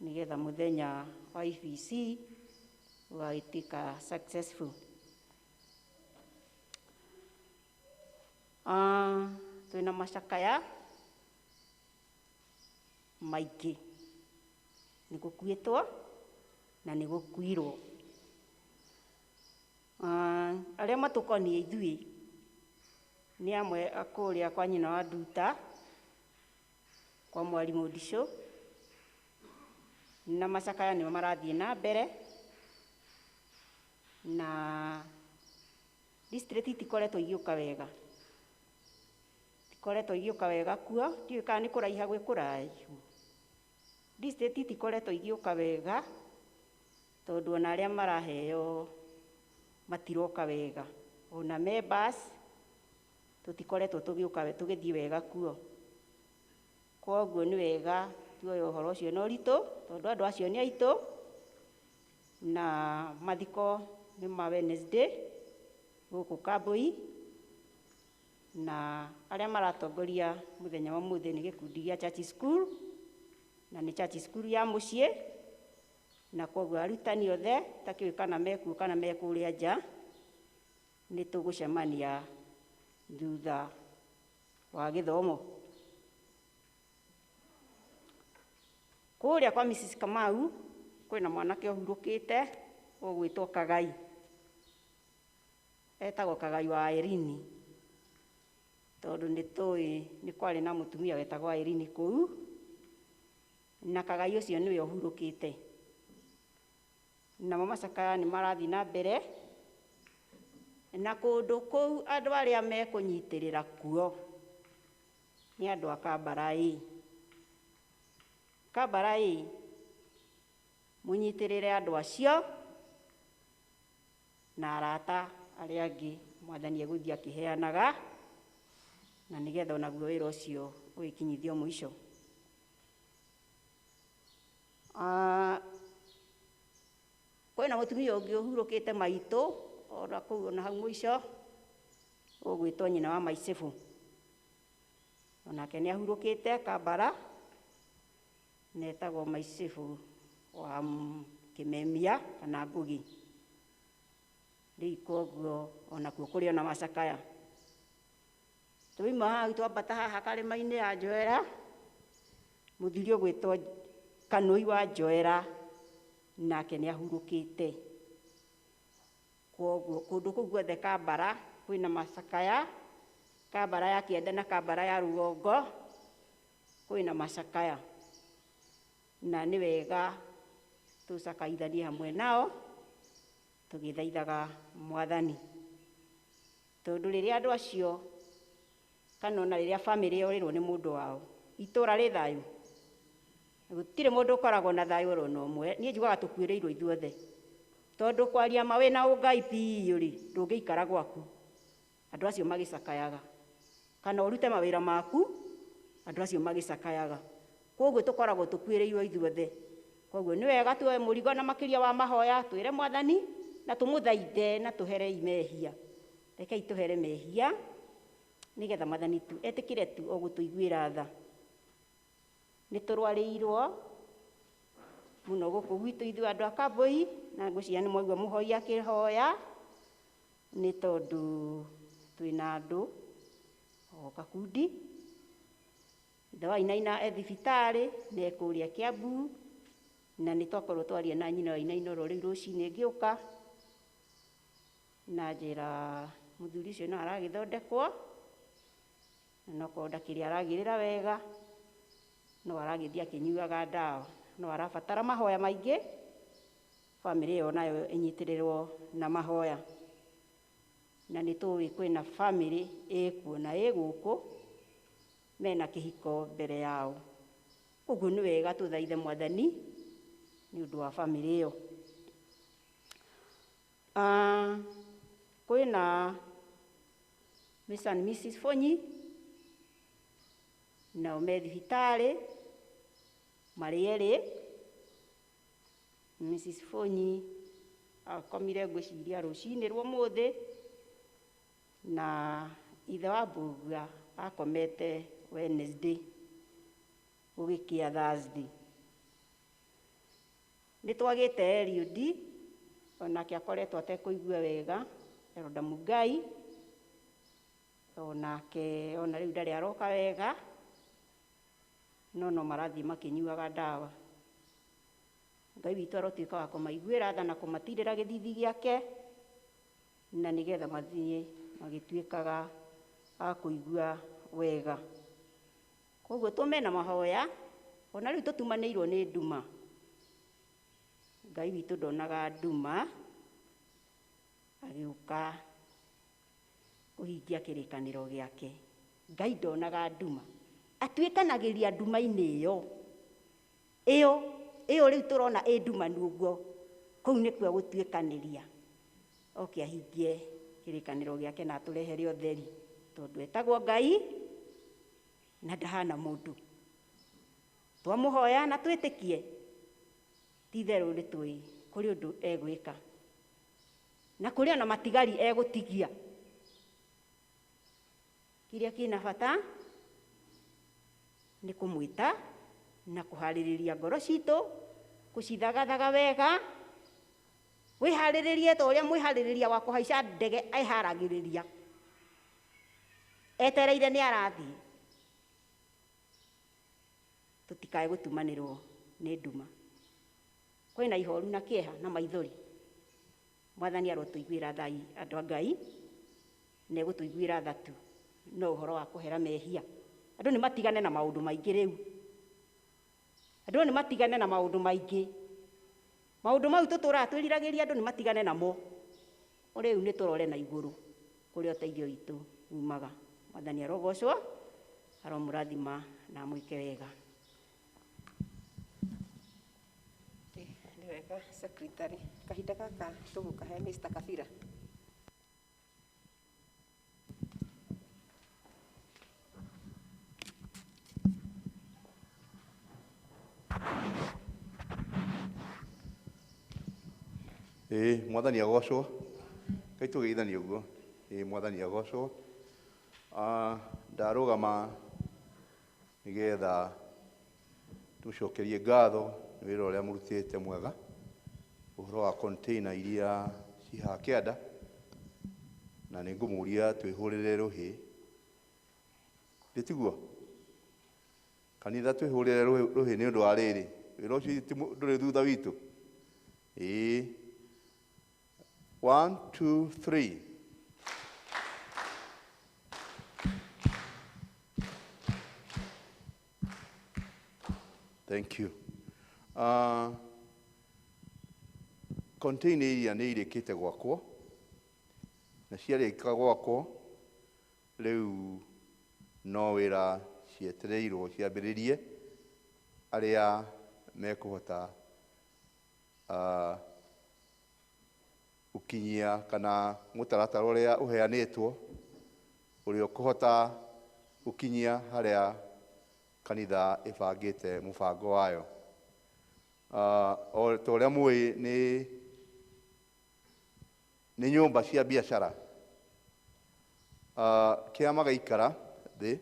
nĩgetha mũthenya wa EVC ũgagĩtuĩka successful. Twĩna macakaya maingĩ, nĩ gũkuĩtwo na nĩ gũkuirwo. Arĩa matũkoniĩ ithuĩ nĩ amwe a kũrĩa kwa nyina wa Nduta, kwa mwarimũ Ndicũ, na macakaya nĩmo marathiĩ na mbere, na district itikoretwo igĩũka wega, itikoretwo igĩũka wega kuo, ndiũĩ kana nĩ kũraiha gwĩ kũraihu. District itikoretwo igĩũka wega tondũ ona arĩa maraheo matiroka wega, ona members tũtikoretwo tũgĩũka tũgĩthiĩ wega kuo. Koguo nĩ wega tuoye ũhoro ũcio na ũritũ tondũ andũ acio nĩ aitũ, na mathiko nĩ ma Wednesday gũkũ Kambui, na arĩa maratongoria mũthenya wa ũmũthĩ nĩ gĩkundi gĩa Church School, na nĩ Church School ya mũciĩ, na koguo arutani othe takĩũĩ kana mekuo kana mekũrĩa nja nĩ tũgũcemania thutha wa gĩthomo. Kũrĩa kwa Mrs Kamau kwĩna mwanake ũhurũkĩte ũgwĩtwo Kagai, etagwo Kagai wa Irini tondũ nĩ tũĩ nĩ kwarĩ na mũtumia wetagwo Irini kũu, na Kagai ũcio nĩwe ũhurũkĩte. Namo macakaya nĩ marathiĩ na mbere, na kũndũ kũu andũ arĩa mekũnyitĩrĩra kuo nĩ andũ a Kambarai. Kambarai mũnyitĩrĩre andũ acio na arata arĩa angĩ mwathani egũthiĩ akĩheanaga, na nĩgetha onaguo wĩra ũcio ũgĩkinyithio mũico. Kwĩna mũtumia ũngĩ ũhurũkĩte maitũ ona kũu ona hau mũico ũgwĩtwo nyina wa Maicibũ, onake nĩ ahurũkĩte Kambara, na etagwo Maicibũ wa Kĩmemia kana Ngugi. Rĩu koguo onakuo kũrĩ ona macakaya. Twauma hau twambata haha karĩma-inĩ ya Njoera, mũthuri ũgwĩtwo Kanũi wa Njoera nake nĩ ahurũkĩte. Koguo kũndũ kũu guothe Kambara kwĩna macakaya, Kambara ya kĩanda na Kambara ya rũgongo kwĩna macakaya, na nĩ wega tũcakaithanie hamwe nao tũgĩthaithaga Mwathani, tondũ rĩrĩa andũ acio kana ona rĩrĩa bamĩrĩ yorĩrwo nĩ mũndũ wao, itũra rĩ thayũ, gũtirĩ mũndũ ũkoragwo na thayũ oro na ũmwe. Niĩ njugaga tũkuĩrĩirwo ithuothe, tondũ kwaria ma wĩna ũngai biũ rĩ, ndũngĩikara gwaku andũ acio magĩcakayaga, kana ũrute mawĩra maku andũ acio magĩcakayaga. Koguo tũkoragwo tũkuĩrĩirwo ithuothe. Koguo nĩ wega tuoe mũrigo na makĩria wa mahoya, twĩre Mwathani na tũmũthaithe na tũhere mehia. Rekei tũhere mehia nĩgetha Mwathani tu etĩkĩre tu o gũtũiguĩra tha. Nĩ tũrwarĩirwo mũno gũkũ gwitũ ithuĩ andũ a Kambũi, na ngwĩciria nĩ mwaigua mũhoi akĩhoya, nĩ tondũ twĩna andũ o gakundi. Ithe wa Wainaina e thibitarĩ na e kũrĩa Kiambu, na nĩ twakorwo twaria na nyina wa Wainaina oro rĩu rũcinĩ ngĩũka, na njĩra mũthuri ũcio no aragĩthondekwo, na nokorwo ndakĩrĩ aragĩrĩra wega, no aragĩthiĩ akĩnyuaga ndawa, no arabatara mahoya maingĩ. Bamĩrĩ ĩyo nayo ĩnyitĩrĩrwo na mahoya, na nĩ tũĩ kwĩna bamĩrĩ ĩkuo na ĩ gũkũ mena kĩhiko mbere yao. Koguo nĩ wega tũthaithe Mwathani nĩ ũndũ wa bamĩrĩ ĩyo. Kwĩna Mr and Mrs Fonyi, nao me thibitarĩ marĩ erĩ. Mrs Fonyi akomire ngwĩciria rũcinĩ rwa ũmũthĩ, na ithe wa Mbũgua akomete Wednesday gũgĩkĩa Thursday. Nĩ twagĩte Eliud, onake akoretwo atekũigua wega, Elda Mugai onake ona rĩu ndarĩ aroka wega, no no marathiĩ makĩnyuaga ndawa. Ngai witũ arotuĩka wa kũmaiguĩra tha na kũmatirĩra gĩthithi gĩake, na nĩgetha mathiĩ magĩtuĩkaga a kũigua wega. Koguo tũme na mahoya, ona rĩu tũtumanĩirwo nĩ nduma. Ngai witũ ndonaga nduma agĩũka kũhingia kĩrĩkanĩro gĩake. Ngai ndonaga nduma, atuĩkanagĩria nduma-inĩ ĩyo ĩyo ĩyo rĩu tũrona ĩ ndumanu ũguo, kũu nĩkuo gũtuĩkanĩria oke ahingie kĩrĩkanĩro gĩake na atũrehere ũtheri, tondũ etagwo Ngai na ndahana mũndũ. Twamũhoya na twĩtĩkie, ti itherũ nĩ tũĩ kũrĩ ũndũ egwĩka, na kũrĩ ona matigari egũtigia. Kĩrĩa kĩna bata nĩ kũmwĩta na kũharĩrĩria ngoro citũ, kũcithagathaga wega, wĩharĩrĩrie ta ũrĩa mwĩharĩrĩria wa kũhaica ndege eharagĩrĩria, etereire nĩ arathiĩ. Tũtikae gũtumanĩrwo nĩ nduma. Kwĩna ihoru na kĩeha na maithori. Mwathani arotũiguĩra tha andũ a Ngai, na egũtũiguĩra tha tu, no ũhoro wa kũhera mehia. Andũ nĩ matigane na maũndũ maingĩ rĩu. Andũ nĩ matigane na maũndũ maingĩ. Maũndũ mau tũtũraga twĩriragĩria andũ nĩ matigane namo. Rĩu nĩ tũrore na igũrũ kũrĩa ũteithio witũ umaga. Mwathani arogocwo, aromũrathima na amwĩke wega. Nĩ wega secretary, kahinda gaka tũgũkahe Mr. Kabira. Ĩĩ Mwathani agocwo, Ngai tũgeithanie ũguo. Ĩĩ Mwathani agocwo. Ndarũgama nĩgetha tũcokerie ngatho nĩ wĩra ũrĩa mũrutĩte mwega, ũhoro wa container iria ci haha kĩanda. Na nĩ ngũmũria twĩhũrĩre rũhĩ. Ndĩtiguo? Kanitha twĩhũrĩre rũhĩ nĩ ũndũ wa rĩrĩ. Wĩra ũcio ndũrĩ thutha witũ. Ĩĩ. 1 2 3. Thank you. Container iria nĩ irĩkĩte gwakwo na ciarĩka gwakwo rĩu no wĩra cietereirwo ciambĩrĩrie arĩa mekũhota gũkinyia kana mũtaratara ũrĩa ũheanĩtwo ũrĩa ũkũhota gũkinyia harĩa kanitha ĩbangĩte mũbango wayo. O ta ũrĩa mũĩ nĩ nyũmba cia biacara. Kĩama gĩaikara thĩ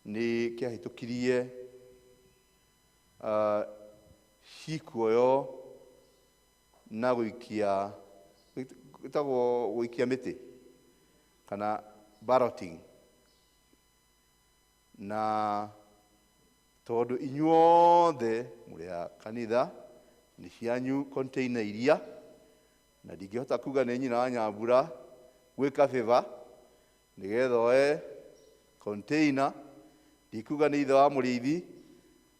nĩ kĩahĩtũkirie cikuoyo na gũikia ĩtagwo gũikia mĩtĩ kana balloting, na tondũ inyuothe mũrĩ a kanitha nĩ cianyu container iria na ndingĩhota kuga nĩ nyina wa Nyambura gwĩka favor nĩgetha oe container, ndikuga nĩ ithe wa mũrĩithi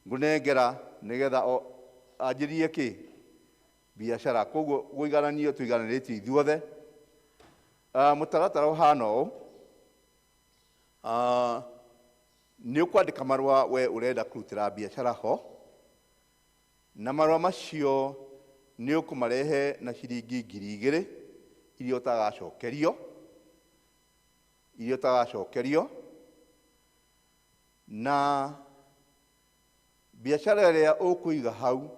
ngũnengera nĩgetha anjĩrie kĩ biacara. Koguo gũigananio tũigananĩtio ithuothe. Mũtaratara ũhana ũũ, nĩ ũkwandĩka marũa we ũrenda kũrutĩra biacara ho, na marũa macio nĩ ũkũmarehe na ciringi 2,000 iria ũtagacokerio, iria ũtagacokerio, na biacara ĩrĩa ũkũiga hau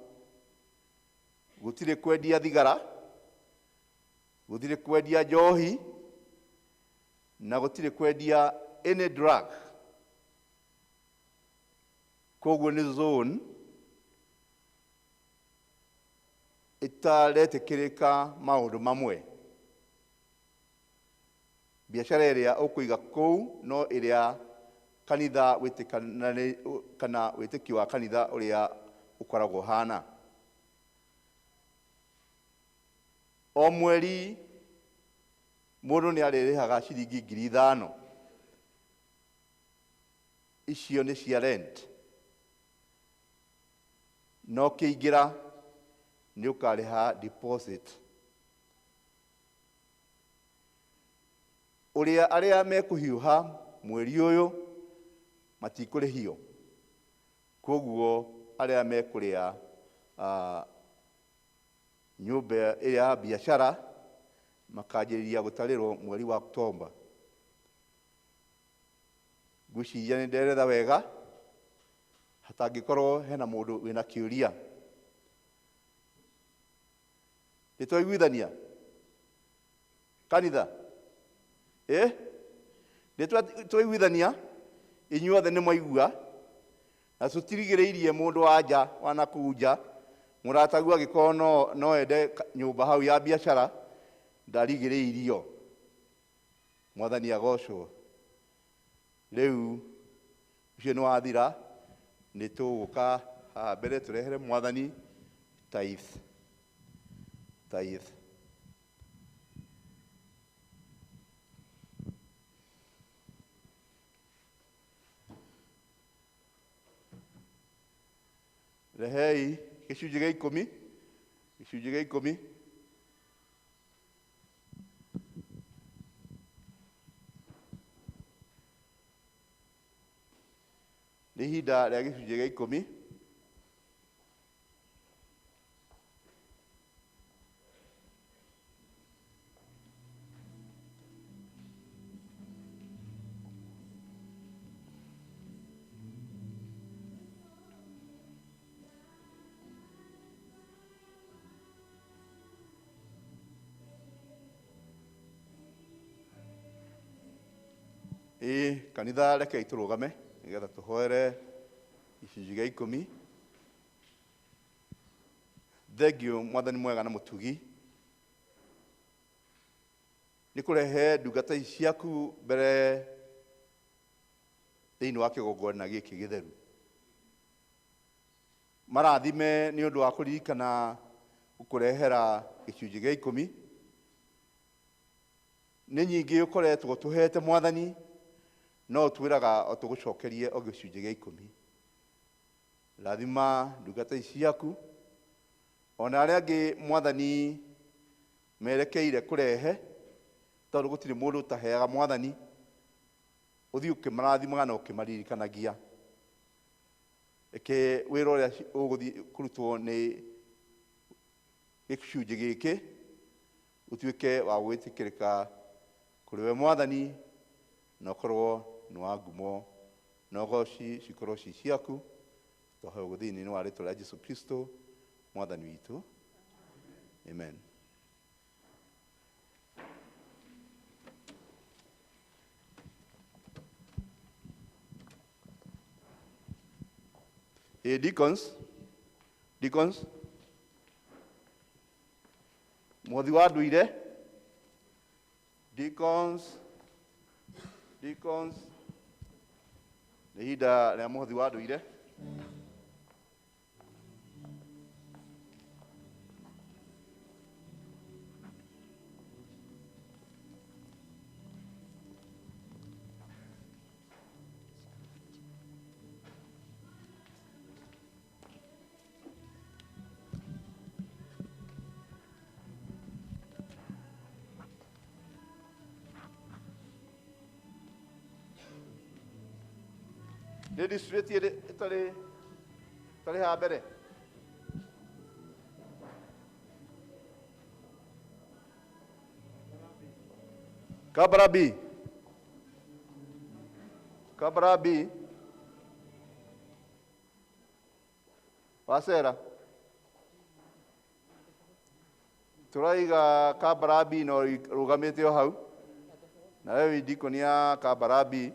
gũtirĩ kwendia thigara, gũtirĩ kwendia njohi, na gũtirĩ kwendia any drug. Koguo nĩ zone ĩtaretĩkĩrĩka maũndũ mamwe. Biacara ĩrĩa ũkũiga kũu no ĩrĩa kanitha kana wĩtĩkio wa kanitha ũrĩa ũkoragwo ũhana. O mweri mũndũ nĩ arĩrĩhaga ciringi 5,000. Icio nĩ cia rent. No kĩingĩra nĩ ũkarĩha deposit. Ũrĩa arĩa mekũhiũha mweri ũyũ matikũrĩhio. Koguo arĩa mekũrĩa nyũmba ĩrĩa ya biacara makanjĩrĩria gũtarĩrwo mweri wa Oktoba. Ngwĩciria nĩ nderetha wega, hatangĩkorwo hena mũndũ wĩna kĩũria. Nĩ twaiguithania kanitha? Nĩ twaiguithania inyuothe nĩ mwaigua, na tũtirigĩrĩirie mũndũ wa nja wa nakũu nja mũrataguo angĩkorwo no ende nyũmba hau ya biacara ndarigĩrĩirio. Mwathani agocwo. Rĩu ũcio nĩ wathira, nĩ tũgũka haha mbere tũrehere mwathani tithe. Tithe. Rehei gĩcunjĩ gĩa ikũmi, gĩcunjĩ gĩa ikũmi. Nĩ ihinda rĩa gĩcunjĩ gĩa ikũmi. Ĩĩ kanitha rekei tũrũgame nĩgetha tũhoere gĩcunjĩ gĩa ikũmi. Thengiũ mwathani mwega na mũtugi. Nĩ kũrehe ndungata ici ciaku mbere thĩinĩ wa kĩgongona gĩkĩ gĩtheru. Marathime nĩ ũndũ wa kũririkana gũkũrehera gĩcunjĩ gĩa 10. Nĩ nyingĩ ũkoretwo tũhete Mwathani, no twĩraga o tũgũcokerie o gĩcunjĩ gĩa 10. Rathima ndungata ici ciaku ona arĩa angĩ Mwathani merekeire kũrehe, tondũ gũtirĩ mũndũ ũtaheaga Mwathani. Ũthiĩ ũkĩmarathimaga na ũkĩmaririkanagia. Reke wĩra ũrĩa ũgũthiĩ kũrutwo nĩ gĩcunjĩ gĩkĩ ũtuĩke wa gwĩtĩkĩrĩka kũrĩ we Mwathani, na ũkorwo nĩ wa ngumo na ũgoci cikorwo ci ciaku. Twahoya ũguo thĩinĩ wa rĩtwa rĩa Jesũ Kristo Mwathani witũ. Amen. Hey, deacons, deacons, mwothi wa nduire, deacons, deacons, nĩ ihinda rĩa mwothi wa nduire. Nĩ district ĩtarĩ ĩtarĩ ha mbere. Kabara B. Kabara B. Wasera. Turaiga Kabara B no rugamĩte o hau. Na wewe deacon ya Kabara B.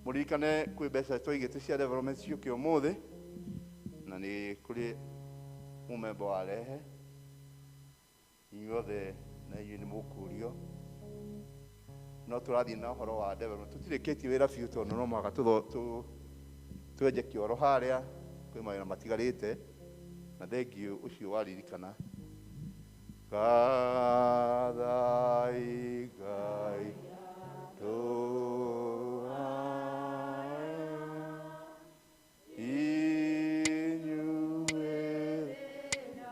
Mũririkane kwĩ mbeca twaigĩte cia development ciũke ũmũthĩ, na nĩ kũrĩ mũmemba warehe. Inyuothe na inyuĩ nĩ mũkũrio, no tũrathiĩ na ũhoro wa development. Tũtirĩkĩtie wĩra biũ tondũ no mũhaka twenje kĩoro harĩa, kwĩ mawĩra matigarĩte, na thengiũ ũcio waririkana. Gathai Ngai inyuĩ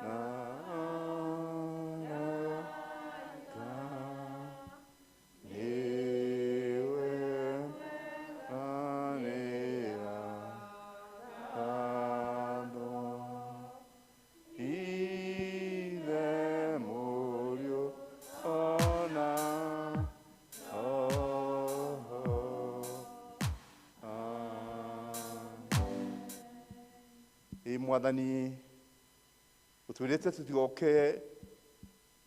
na arata, nĩwe nĩathwo. Ithe Mũriũ ona Roho. Ĩ Mwathani, ũtwĩrĩte tũtigoke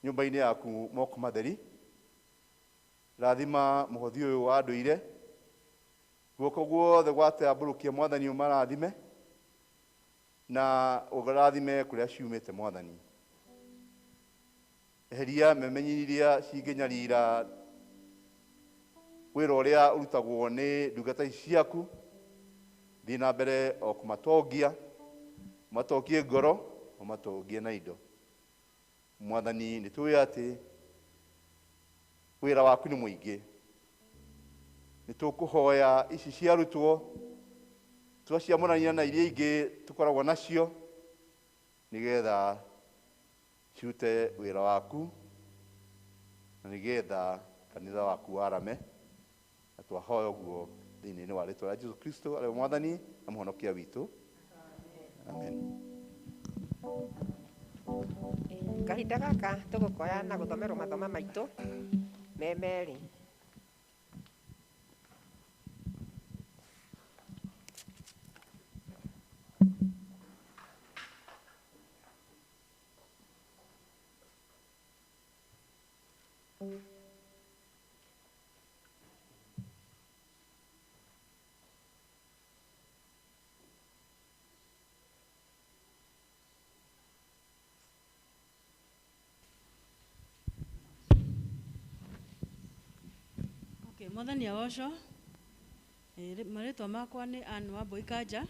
nyũmba-inĩ yaku moko matheri. Rathima mũhothi ũyũ wa ndũire, guoko guothe gwatambũrũkia Mwathani ũmarathime, na ũrathime kũrĩa ciumĩte Mwathani. Eheria memenyi iria cingĩnyarira wĩra ũrĩa ũrutagwo nĩ ndungata ici ciaku. Thiĩ na mbere o kũmatongia, ũmatongie ngoro, ũmatongie na indo. Mwathani, nĩ tũĩ atĩ wĩra waku nĩ mũingĩ. Nĩ tũkũhoya ici ciarutwo twaciamũrania na iria ingĩ tũkoragwo nacio, nĩgetha cirute wĩra waku, na nĩgetha kanitha waku warame. Na twahoya ũguo Thĩinĩ wa rĩtwa rĩa Jesu Kristo arĩ we Mwathani na Mũhonokia witũ. Amen. Kahinda gaka tũgũkoya na gũthomerwo mathoma maitũ me merĩ. Okay, Mwathani agocwo. Marĩtwa makwa nĩ Ann Wambui Kanja,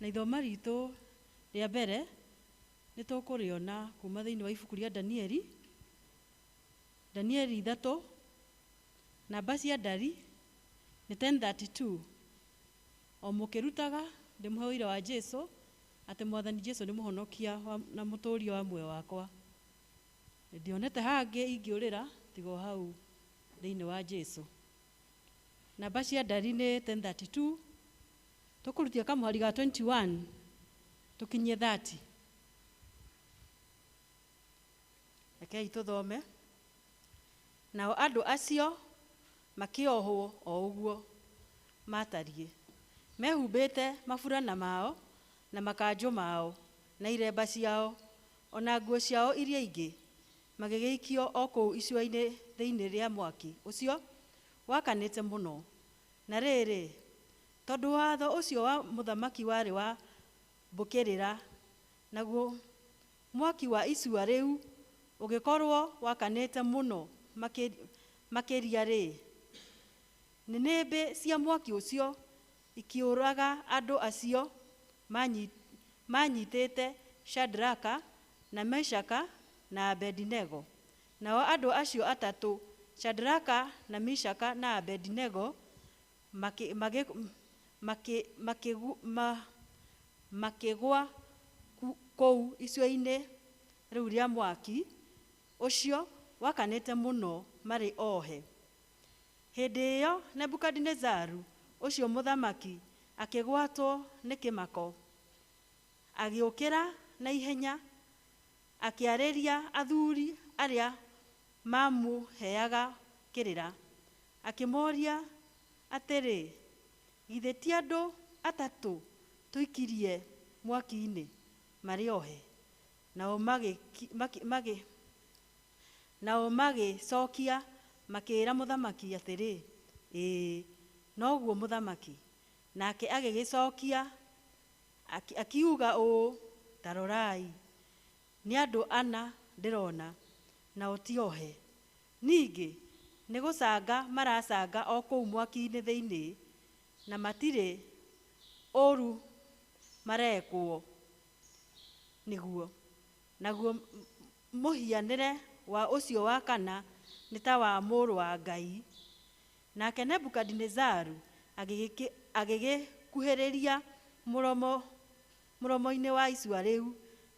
na ithoma ritũ rĩa mbere nĩ tũkũrĩona kuma thĩinĩ wa ibuku rĩa Danieli, Danieli 3, namba cia ndari nĩ 10:32. O mũkĩrutaga ndĩmũhe ũira wa Jesu atĩ Mwathani Jesu nĩ mũhonokia na mũtũũria wa muoyo wakwa. Ndionete hangĩ ingĩũrĩra tiga o hau thĩinĩ wa Jesu. Namba cia ndari nĩ 10:32, tũkũrutia kamũhari ga 21 tũkinyie 30. Rekei tũthome. Nao andũ acio makĩohwo o ũguo matariĩ, mehumbĩte maburana mao na makanjũ mao na iremba ciao ona nguo ciao iria ingĩ, magĩgĩikio o kũu icua-inĩ thĩinĩ rĩa mwaki ũcio wakanĩte mũno. Na rĩrĩ, tondũ watho ũcio wa mũthamaki warĩ wa mbũkĩrĩra, naguo mwaki wa icua rĩu ũgĩkorwo wakanĩte mũno makĩria rĩ, nĩnĩmbĩ cia mwaki ũcio ikĩũraga andũ acio manyitĩte Shadraka na Meshaka na Abednego. Nao andũ acio atatũ, Shadraka na Meshaka na Abednego, makĩgwa kũu icua-inĩ rĩu rĩa mwaki ũcio wakanĩte mũno marĩ ohe. Hĩndĩ ĩyo Nebukadinezaru ũcio mũthamaki akĩgwatwo nĩ kĩmako, agĩũkĩra na ihenya, akĩarĩria athuri arĩa mamũheaga kĩrĩra, akĩmoria atĩrĩ, githĩ ti andũ atatũ tũikirie mwaki-inĩ marĩ ohe? Nao magĩcokia makĩĩra mũthamaki atĩrĩ, ĩĩ noguo mũthamaki. Nake agĩgĩcokia akiuga ũũ, ta rorai, nĩ andũ ana ndĩrona, nao ti ohe. Ningĩ nĩ gũcanga maracanga o kũu mwaki-inĩ thĩinĩ, na matirĩ ũũru marekwo nĩguo. Naguo mũhianĩre wa ũcio wa kana nĩ ta wa mũrũ wa Ngai. Nake Nebukadinezaru agĩgĩkuhĩrĩria mũromo-inĩ wa icua rĩu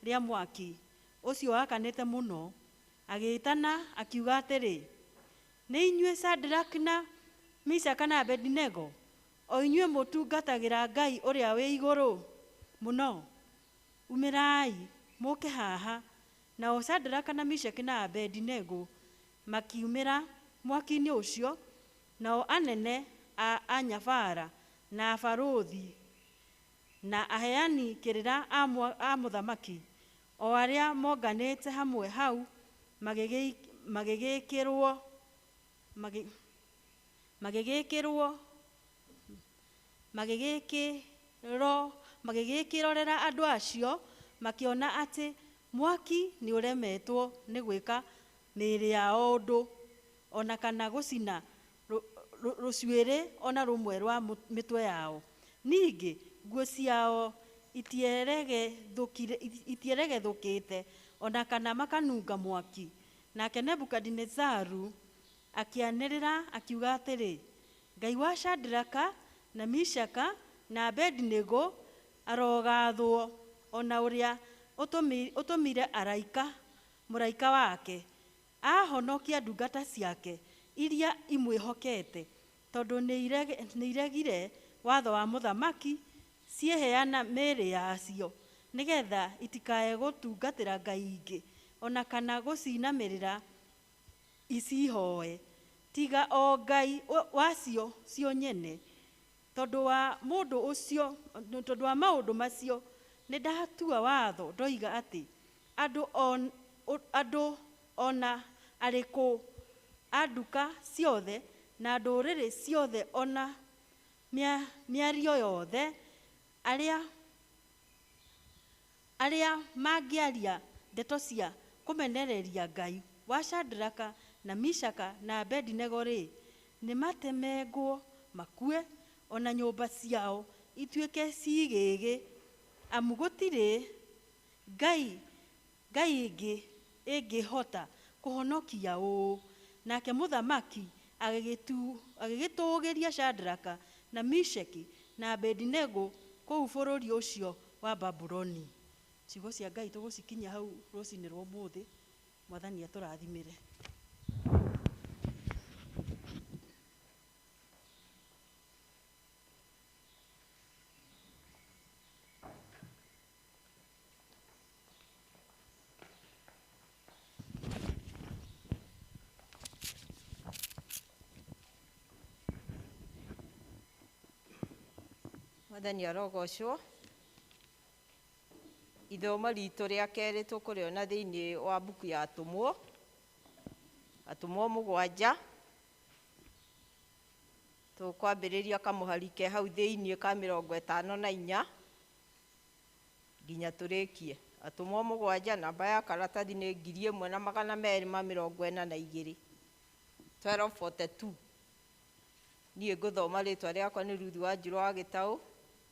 rĩa mwaki ũcio wakanĩte mũno, agĩĩtana akiuga atĩrĩ, nĩ inyuĩ Shadraka na Meshaka na Abednego, o inyuĩ mũtungatagĩra Ngai ũrĩa wĩ igũrũ mũno, umĩrai mũke haha. Nao Shadraka na Meshaka na Abednego makiumĩra mwaki-inĩ ũcio, nao anene a anyabara na abarũthi na aheani kĩrĩra a mũthamaki, o arĩa monganĩte hamwe hau, magĩgĩkĩrorera andũ acio, makĩona atĩ mwaki nĩ ũremetwo nĩ gwĩka mĩĩrĩ yao ũndũ, ona kana gũcina rũcuĩrĩ ona rũmwe rwa mĩtwe yao. Ningĩ nguo ciao itieregethũkĩte ona kana makanunga mwaki. Nake Nebukadinezaru akĩanĩrĩra akiuga atĩrĩ, Ngai wa Shadraka na Meshaka na Abednego arogathwo, ona ũrĩa ũtũmire mũraika wake ahonokia ndungata ciake iria imwĩhokete, Tondũ nĩ iregire watho wa mũthamaki, cieheana mĩĩrĩ yacio nĩgetha itikae gũtungatĩra ngai ingĩ ona kana gũcinamĩrĩra icihoe, tiga o ngai wacio cio nyene. Tondũ wa mũndũ ũcio, tondũ wa maũndũ macio, nĩ ndatua watho ndoiga atĩ andũ ona arĩkũ a nduka ciothe na ndũrĩrĩ ciothe ona mĩario yothe arĩa mangĩaria ndeto cia kũmenereria Ngai wa Shadraka na Mishaka na Abedinego rĩ, nĩ matemengwo makue, ona nyũmba ciao ituĩke cigĩgĩ, amu gũtirĩ ngai ĩngĩ ĩngĩhota kũhonokia ũũ. Nake mũthamaki agĩgĩtũũgĩria Shadraka na Mishaki na Abedinego kũu bũrũri ũcio wa Babuloni. Ciugo cia Ngai tũgũcikinyia hau rũcinĩ rwa ũmũthĩ. Mwathani atũrathimĩre. Mwathani arogocwo. Ithomo ritũ rĩa kerĩ tũkũrĩona thĩinĩ wa mbuku ya Atũmwo, Atũmwo 7. Tũkwambĩrĩria kamũhari ke hau thĩinĩ ka 54 nginya tũrĩkie. Atũmwo 7, namba ya karatathi nĩ 1242, 1242. Niĩ ngũthoma rĩtwa rĩakwa nĩ Ruth wa Njirũ wa Gĩtaũ.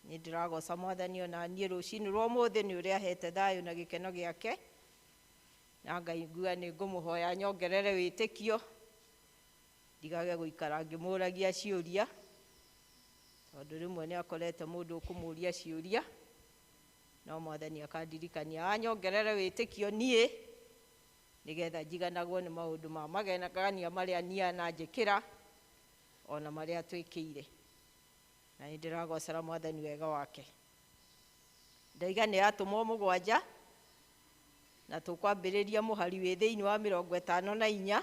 Nĩ ndĩragoca Mwathani ona niĩ rũcinĩ rwa ũmũthĩ nĩ ũrĩa ahete thayũ na gĩkeno gĩake, na ngaigua nĩ ngũmũhoya nyongerere wĩtĩkio, ndigage gũikara ngĩmũragia ciũria, tondũ rĩmwe nĩ akorete mũndũ ũkũmũria ciũria, no Mwathani akandirikania anyongerere wĩtĩkio niĩ, nĩgetha njiganagwo nĩ maũndũ ma magegania marĩa niĩ ananjĩkĩra ona marĩa twĩkĩire. Na nĩ ndĩragocera Mwathani wega wake. Ndaiga nĩ Atũmwo 7, na tũkwambĩrĩria mũhari wĩ thĩinĩ wa 54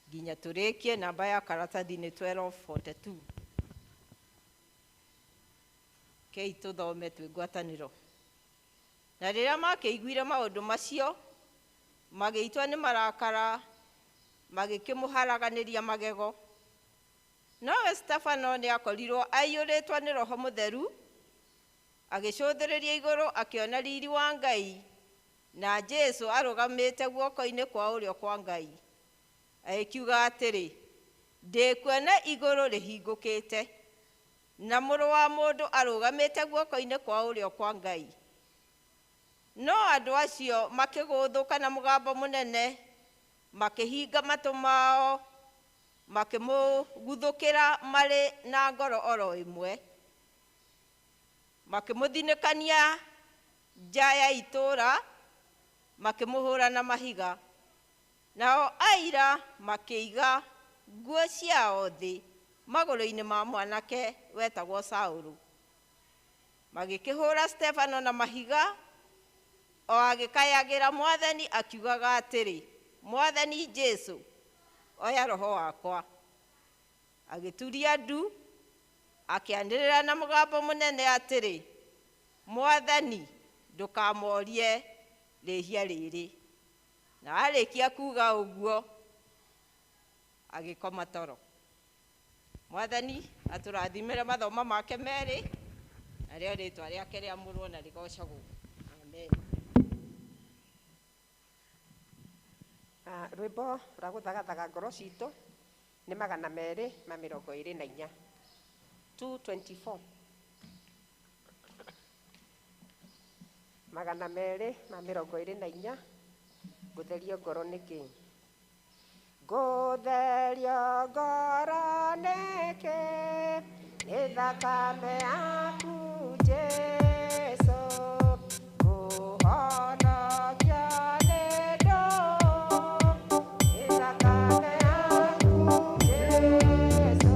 nginya tũrĩkie. Namba ya karatathi nĩ 1242. Kei tũthome twĩ ngwatanĩro. Na rĩrĩa makĩiguire maũndũ macio, magĩitwo nĩ marakara, magĩkĩmũharaganĩria magego. Nowe Stefano nĩ akorirwo aiyũrĩtwo nĩ Roho Mũtheru, agĩcũthĩrĩria igũrũ akĩona riri wa Ngai na Jesũ arũgamĩte guoko-inĩ kwa ũrĩo kwa Ngai. Agĩkiuga atĩrĩ, ndĩkuona igũrũ rĩhingũkĩte na Mũrũ wa Mũndũ arũgamĩte guoko-inĩ kwa ũrĩo kwa Ngai. No andũ acio makĩgũthũka na mũgambo mũnene, makĩhinga matũ mao, makĩmũguthũkĩra marĩ na ngoro oro ĩmwe, makĩmũthinĩkania nja ya itũũra, makĩmũhũra na mahiga. Nao aira makĩiga nguo ciao thĩ magũrũ-inĩ ma mwanake wetagwo Saũlũ. Magĩkĩhũra Stefano na mahiga, o agĩkayagĩra Mwathani akiugaga atĩrĩ, Mwathani Jesũ, oya roho wakwa. Agĩturia ndu, akĩanĩrĩra na mũgambo mũnene atĩrĩ, Mwathani, ndũkamorie rĩhia rĩrĩ. Na arĩkia kuuga ũguo, agĩkoma toro. Mwathani atũrathimĩre mathomo make merĩ, narĩo rĩtwa rĩake rĩamũrwo na rĩgocagwo. Amen. Rwĩmbo rwa gũthagathaga ngoro citũ nĩ 224, 224. 224. Ngũtherio ngoro nĩkĩ? Ngũtherio ngoro nĩkĩ? Nĩ thakame yaku Jesũ, ngũhonokio nĩ ndũũ. Nĩ thakame yaku Jesũ.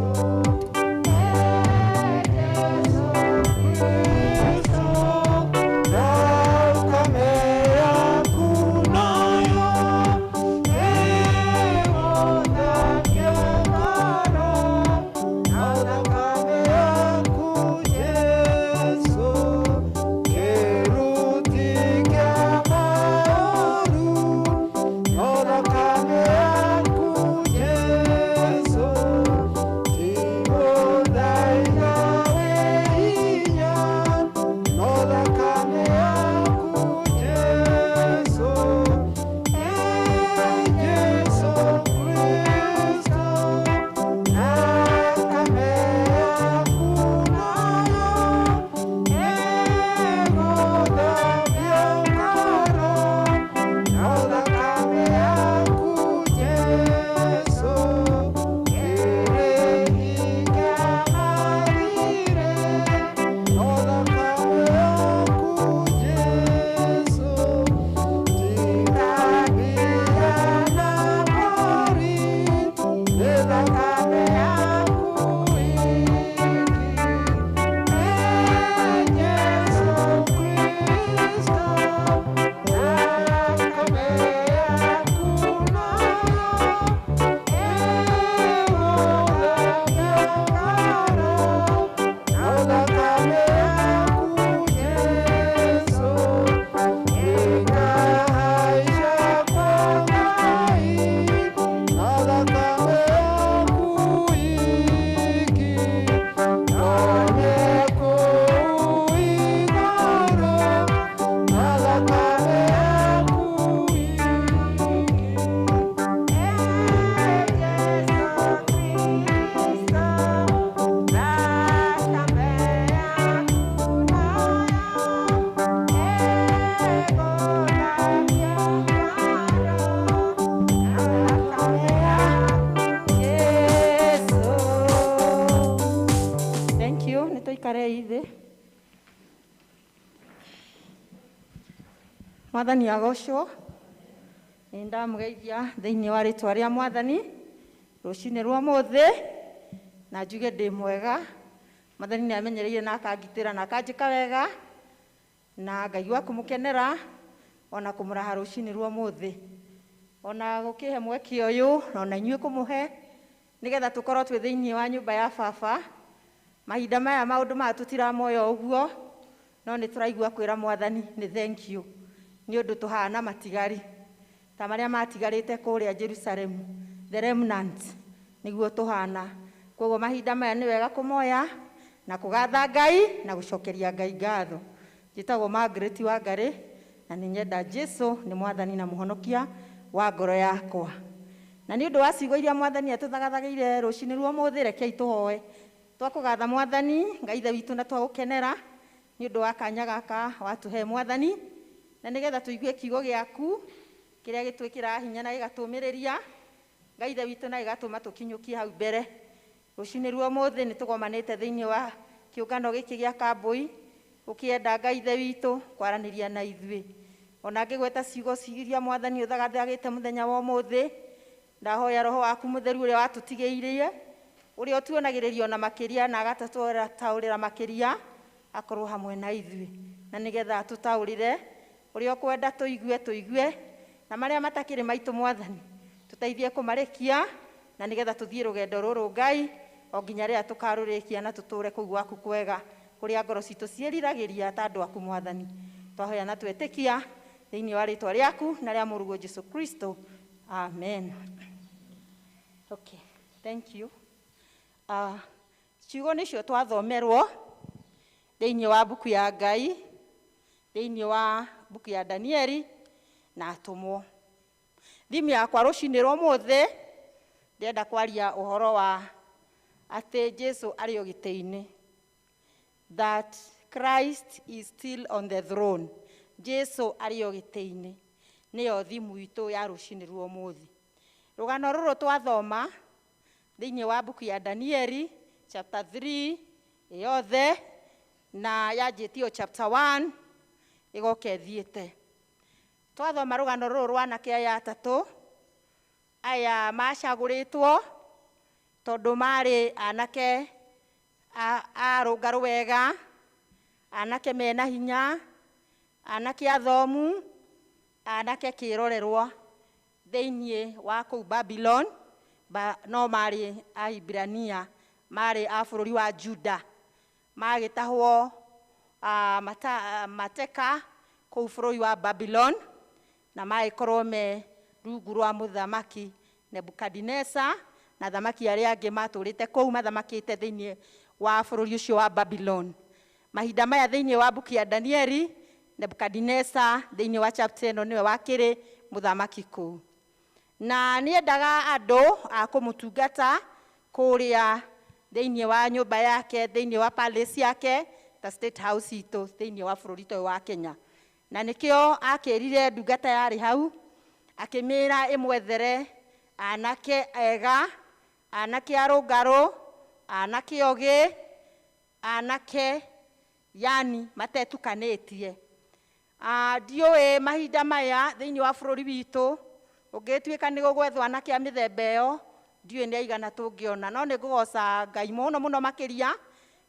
Mwathani agocwo. Nĩ ndamũgeithia thĩinĩ wa rĩtwa rĩa Mwathani rũcinĩ rwa ũmũthĩ, na njuge ndĩ mwega. Mwathani nĩ amenyereire na akangitĩra na akanjĩka wega, na ngaigua kũmũkenera ona kũmũraha rũcinĩ rwa ũmũthĩ, ona gũkĩhe mweke ũyũ na ona inyuĩ kũmũhe nĩgetha tũkorwo twĩ thĩinĩ wa nyũmba ya baba. Mahinda maya maũndũ maya tũtiramoya ũguo, no nĩ tũraigua kwĩra Mwathani nĩ thank you nĩ ũndũ tũhana matigari ta marĩa matigarĩte kũrĩa Jerusalemu, the remnant nĩguo tũhana. Koguo mahinda maya nĩ wega kũmoya na kũgatha Ngai na gũcokeria Ngai ngatho. Njĩtagwo Margaret Wangari na nĩ nyenda Jesu nĩ Mwathani na Mũhonokia wa ngoro yakwa. Na nĩ ũndũ wa ciugo iria Mwathani atũthagathagĩire rũcinĩ rwa ũmũthĩ, rekei tũhoe. Twakũgatha Mwathani Ngai Ithe witũ na twagũkenera nĩ ũndũ wa kanya gaka watũhe Mwathani, na nĩgetha tũigue kiugo gĩaku kĩrĩa gĩtwĩkĩraga hinya na gĩgatũmĩrĩria Ngai Ithe witũ na gĩgatũma tũkinyũkie hau mbere. Rũcinĩ rwa ũmũthĩ nĩ tũgomanĩte thĩinĩ wa kĩũngano gĩkĩ gĩa Kambũi ũkĩenda Ngai Ithe witũ kwaranĩria na ithuĩ. Ona ngĩgweta ciugo iria Mwathani ũthagathagĩte mũthenya wa ũmũthĩ, ndahoya Roho waku Mũtheru ũrĩa watũtigĩirie, ũrĩa ũtuonagĩrĩria ona makĩria na agatũtaũrĩra makĩria, akorwo hamwe na ithuĩ, na nĩgetha atũtaũrĩre ũrĩa ũkwenda tũigue tũigue, na marĩa matakĩrĩ maitũ Mwathani tũteithie kũmarĩkia, na nĩgetha tũthiĩ rũgendo rũrũ Ngai o nginya rĩrĩa tũkarũrĩkia na tũtũre kũu gwaku kwega kũrĩa ngoro citũ ciĩriragĩria ta andũ aku Mwathani. Twahoya na twetĩkia thĩinĩ wa rĩtwa rĩaku na rĩa Mũrũguo Jesu Kristo, amen. Okay, thank you. Ciugo nĩcio twathomerwo thĩinĩ wa mbuku ya Ngai, thĩinĩ wa mbuku ya Danieli na atũmwo. Thimu yakwa rũcinĩ rwa ũmũthĩ ndĩrenda kwaria ũhoro wa atĩ Jesu arĩ o gĩtĩ-inĩ, that Christ is still on the throne. Jesu arĩ o gĩtĩ-inĩ nĩyo thimu itũ ya rũcinĩ rwa ũmũthĩ. Rũgano rũrũ twathoma thĩinĩ wa mbuku ya Danieli chapter 3 yothe na yanjĩtio chapter 1 ĩgoka ĩthiĩte. Twathoma rũgano rũrũ rwa anake aya atatũ aya macagũrĩtwo tondũ marĩ anake arũngarũ wega, anake mena hinya, anake athomu, anake kĩrorerwa thĩinĩ wa kũu Babylon, no marĩ Ahibirania, marĩ a bũrũri wa Juda, magĩtahwo mateka kũu bũrũri wa Babylon, na magĩkorwo me rungu rwa mũthamaki Nebukadinesa na thamaki arĩa angĩ matũrĩte kũu mathamakĩte thĩinĩ wa bũrũri ũcio wa Babylon. Mahinda maya thĩinĩ wa mbuku ya Danieli, Nebukadinesa thĩinĩ wa chapter ĩno nĩwe wakĩrĩ mũthamaki kũu, na nĩendaga andũ a kũmũtungata kũrĩa thĩinĩ wa nyũmba yake, thĩinĩ wa palace yake ta state house itũ thĩinĩ wa bũrũri ũyũ wa Kenya. Na nĩkĩo akĩrire ndungata yarĩ hau akĩmĩra ĩmwethere anake ega, anake arũngarũ, anake ogĩ, anake yani matetukanĩtie. Ndiũĩ mahinda maya thĩinĩ wa bũrũri witũ ũngĩtuĩka nĩ gũgwethwo anake a mĩthemba ĩyo, ndiũĩ nĩ aigana tũngĩona, no nĩ ngũgoca Ngai mũno mũno makĩria,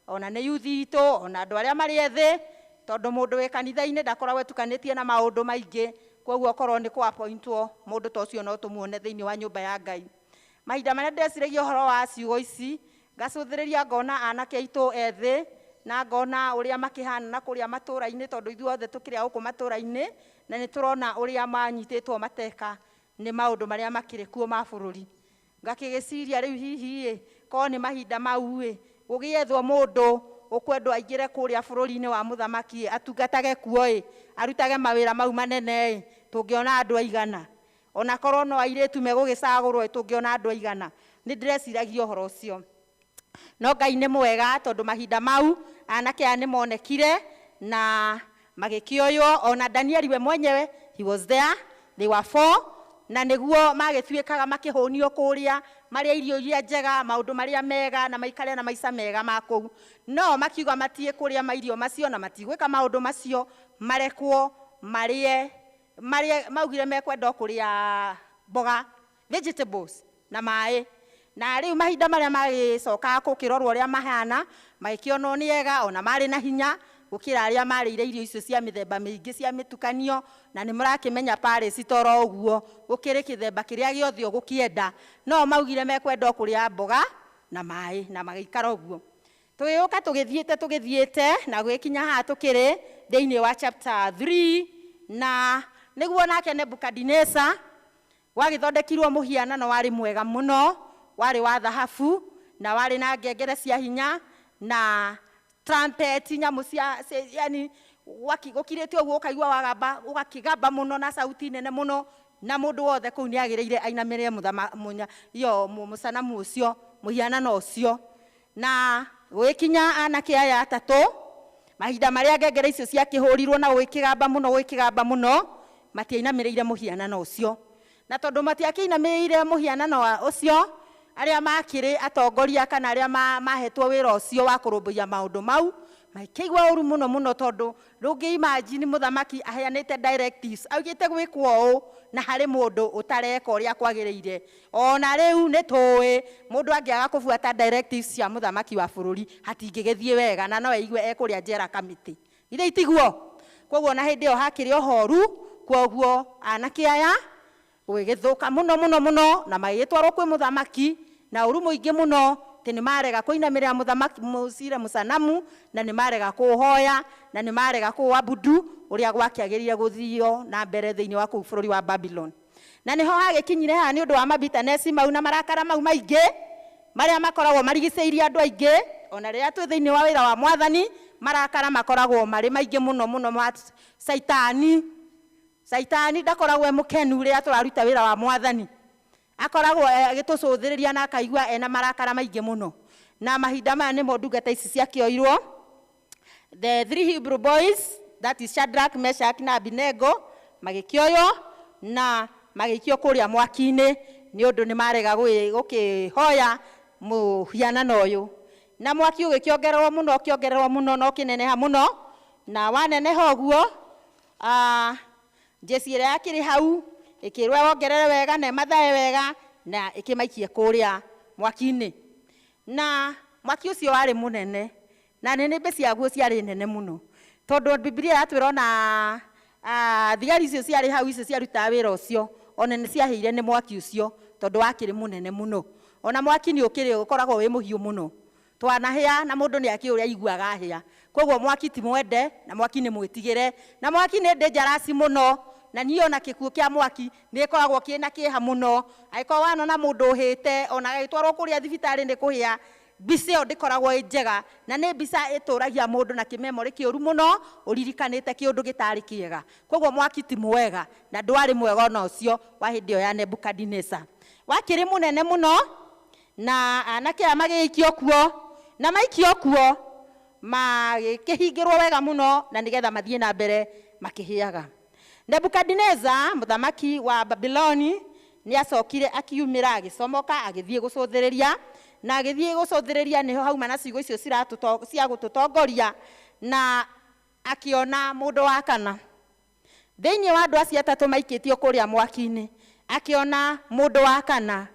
ona nĩ yuthi itũ, ona andũ arĩa marĩ ethĩ, tondũ mũndũ wĩ kanitha-inĩ ndakoragwo etukanĩtie na maũndũ maingĩ, koguo okorwo nĩ kũ-appointwo mũndũ ta ũcio no tũmuone thĩinĩ wa nyũmba ya Ngai. Mahinda marĩa ndeciragia ũhoro wa ciugo ici, ngacũthĩrĩria ngona anake aitũ ethĩ na ngona ũrĩa makĩhana na kũrĩa matũra-inĩ, tondũ ithuothe tũkĩrĩ a gũkũ matũra-inĩ, na nĩ tũrona ũrĩa manyitĩtwo mateka nĩ maũndũ marĩa makĩrĩ kuo ma bũrũri. Ngakĩgĩciria rĩu hihi ĩ, korwo nĩ mahinda mau ĩ, gũgĩethwo mũndũ ũkwendwo aingĩre kũrĩa bũrũri-inĩ wa mũthamaki atungatage kuo ĩ, arutage mawĩra mau manene ĩ, tũngĩona andũ aigana? Ona korwo no airĩtu megũgĩcagũrwo ĩ, tũngĩona andũ aigana? Nĩ ndĩreciragia ũhoro ũcio. No Ngai nĩ mwega tondũ mahinda mau anake aya nĩ monekire na magĩkĩoywo, ona Danieli we mwenyewe he was there, they were four, na nĩguo magĩtuĩkaga makĩhũnio kũrĩa, marĩa irio iria njega, maũndũ marĩa mega, na maikare na maica mega ma kũu. No makiuga matie kũrĩa mairio macio na matigwĩka maũndũ macio, marekwo marĩe marĩe maugire mekwenda o kũrĩa mboga vegetables na maĩ na rĩu mahinda marĩa magĩcokaga gũkĩrorwo ũrĩa mahana magĩkĩonwo nĩ ega ona marĩ na hinya gũkĩra arĩa marĩire irio icio cia mĩthemba mĩingĩ cia mĩtukanio na nĩ mũrakĩmenya Paris toro ũguo gũkĩrĩ kĩthemba kĩrĩa gĩothe ũgũkĩenda no maugire mekwenda o kũrĩa mboga na maĩ na magĩikara ũguo tũgĩũka tũgĩthiĩte tũgĩthiĩte na gũgĩkinya haha tũkĩrĩ thĩinĩ wa chapter 3 na nĩguo nake Nebukadineza gwagĩthondekirwo mũhianano warĩ mwega mũno warĩ wa thahabu na warĩ na ngengere cia hinya na trumpet nyamũ cia yani gũkirĩte ũguo ũkaigua wagamba ũgakĩgamba mũno na sauti nene mũno na mũndũ wothe kũu nĩ agĩrĩire ainamĩrĩre mũcanamu ũcio mũhianano ũcio na gũgĩkinya anake aya atatũ mahinda marĩa ngengere icio ciakĩhũrirwo na gũgĩkĩgamba mũno gũgĩkĩgamba mũno matiainamĩrĩire mũhianano ũcio na tondũ matiakĩinamĩrĩire mũhianano ũcio arĩa makĩrĩ atongoria kana arĩa mahetwo wĩra ũcio wa kũrũmbũiya maũndũ mau makĩigua ũru mũno mũno tondũ ndũngĩ imagine mũthamaki aheanĩte directives augĩte gwĩkwo ũũ na harĩ mũndũ ũtareka ũrĩa kwagĩrĩire ona rĩu nĩ tũĩ mũndũ angĩaga kũbuata directives cia mũthamaki wa bũrũri hatingĩgĩthiĩ wega na no aigue ekũrĩa njera kamĩtĩ ithe itiguo koguo na hĩndĩ ĩyo hakĩrĩ ũhoru koguo anake aya gũgĩgĩthũka mũno mũno mũno na magĩgĩtwarwo kwĩ mũthamaki na ũru mũingĩ mũno atĩ nĩ marega kũinamĩrĩra mũthamaki mũcire mũcanamu na nĩ marega kũũhoya na nĩ marega kũũabudu ũrĩa gwakĩagĩrĩire gũthio na mbere thĩinĩ wa kũu bũrũri wa Babylon na nĩho hagĩkinyire haha nĩ ũndũ wa mabitanesi mau na marakara mau maingĩ marĩa makoragwo marigicĩirie andũ aingĩ ona rĩrĩa twĩ thĩinĩ wa wĩra wa mwathani marakara makoragwo marĩ maingĩ mũno mũno ma caitani caitani ndakoragwo e mũkenu rĩrĩa tũraruta wĩra wa mwathani akoragwo agĩtũcũthĩrĩria na akaigua ena marakara maingĩ mũno na mahinda maya nĩmo ndungata ici ciakĩoirwo the three Hebrew boys that is Shadrach, Meshach na Abednego magĩkĩoywo na magĩikio kũrĩa mwaki-inĩ nĩ ũndũ nĩ marega gũkĩhoya mũhianano ũyũ na mwaki ũgĩkĩongererwo mũno ũkĩongererwo mũno na ũkĩneneha mũno na waneneha ũguo njeci ĩrĩa yakĩrĩ hau ĩkĩrwo wongerere wega na ĩmathae wega na ĩkĩmaikie kũrĩa mwaki-inĩ na mwaki ũcio warĩ mũnene na nĩnĩmbĩ ciaguo ciarĩ nene mũno tondũ Biblia yatwĩra ona thigari icio ciarĩ hau icio ciarutaga wĩra ũcio ona nĩ ciahĩire nĩ mwaki ũcio tondũ wakĩrĩ mũnene mũno ona mwaki nĩ ũkĩrĩ ũkoragwo wĩ mũhiũ mũno twanahĩa na mũndũ nĩ akĩũĩ ũrĩa aiguaga ahĩa koguo mwaki ti mwende na mwaki nĩ mwĩtigĩre na mwaki nĩ dangerous mũno na niĩ ona gĩkuũ kĩa mwaki nĩ ĩkoragwo kĩna kĩeha mũno angĩkorwo wanona mũndũ ũhĩte ona agĩtwarwo kũrĩa thibitarĩ nĩ kũhĩa mbica ĩyo ndĩkoragwo ĩ njega na nĩ mbica ĩtũragia mũndũ na kĩmemorĩ kĩũru mũno ũririkanĩte kĩũndũ gĩtarĩ kĩega koguo mwaki ti mwega na ndwarĩ mwega ona ũcio wa hĩndĩ ĩyo ya Nebukadineza wakĩrĩ mũnene mũno na anake aya magĩikio kuo na maikio kuo magĩkĩhingĩrwo wega mũno na nĩgetha mathiĩ na mbere makĩhĩaga Nebukadineza mũthamaki wa Babiloni nĩ acokire akiumĩra agĩcomoka agĩthiĩ gũcũthĩrĩria na agĩthiĩ gũcũthĩrĩria nĩho hauma na ciugo icio cia gũtũtongoria na akĩona mũndũ wa kana thĩinĩ wa andũ acio atatũ maikĩtio kũrĩa mwaki-inĩ akĩona mũndũ wa kana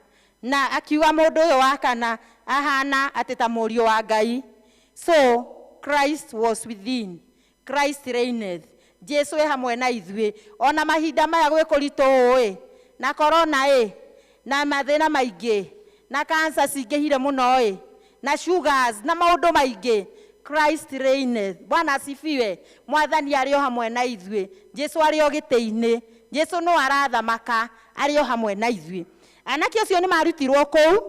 na akiuga mũndũ ũyũ wa kana ahana atĩ ta mũriũ wa Ngai so Christ was within Christ reigneth Jesu e hamwe na ithuĩ ona mahinda maya gwĩ kũritũ ĩ na corona ĩ na mathĩna maingĩ na cancer cingĩhire mũno ĩ na sugars na maũndũ maingĩ Christ reigneth Bwana asifiwe mwathani arĩ o hamwe na ithuĩ Jesu arĩ o gĩtĩ-inĩ Jesu no arathamaka arĩ o hamwe na ithuĩ anake acio nĩ marutirwo kũu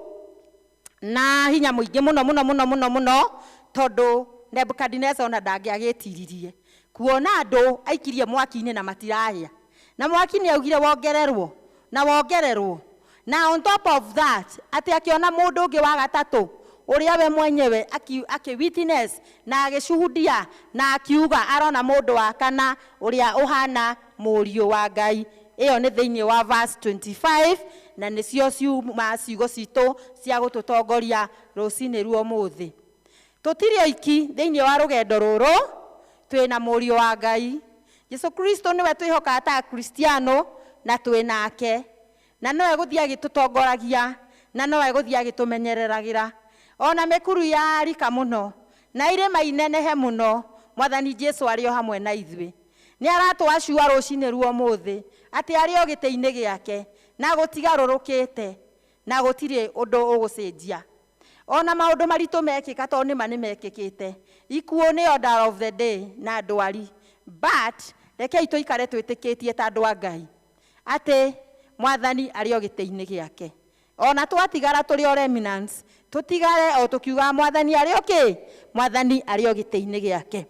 na hinya mũingĩ mũno mũno mũno mũno mũno tondũ Nebukadineza ona ndangĩagĩtiririe kuona andũ aikirie mwaki-inĩ na matirahĩa na mwaki nĩ augire wongererwo na wongererwo na on top of that atĩ akĩona mũndũ ũngĩ wa gatatũ ũrĩa we mwenyewe akĩ witness na agĩcuhudia na akiuga arona mũndũ wa kana ũrĩa ũhana mũriũ wa Ngai ĩyo nĩ thĩinĩ wa verse 25 na nĩcio ciuma ciugo citũ cia gũtũtongoria rũcinĩ ruo mũthĩ tũtirĩ oiki thĩinĩ wa rũgendo rũrũ twĩna mũriũ wa Ngai Jesu Kristo nĩwe twĩhokaga ta Akristiano na twĩ nake, na nowe gũthiĩ agĩtũtongoragia, na nowe gũthiĩ agĩtũmenyereragĩra. Ona mĩkuru yarika mũno na irĩma inenehe mũno, Mwathani Jesu arĩ o hamwe na ithuĩ. Nĩ aratũacua rũcinĩ ruo ũmũthĩ atĩ arĩ o gĩtĩ-inĩ gĩake na gũtigarũrũkĩte na gũtirĩ ũndũ ũgũcenjia. Ona maũndũ maritũ mekĩka, tondũ nĩma nĩ mekĩkĩte, ikuũ nĩ order of the day na ndwari, but rekei tũikare twĩtĩkĩtie ta andũ a Ngai atĩ Mwathani arĩ o gĩtĩ-inĩ gĩake. Ona twatigara tũrĩ o remnants, tũtigare o tũkiugaga Mwathani arĩ o kĩ? Mwathani arĩ o gĩtĩ-inĩ gĩake.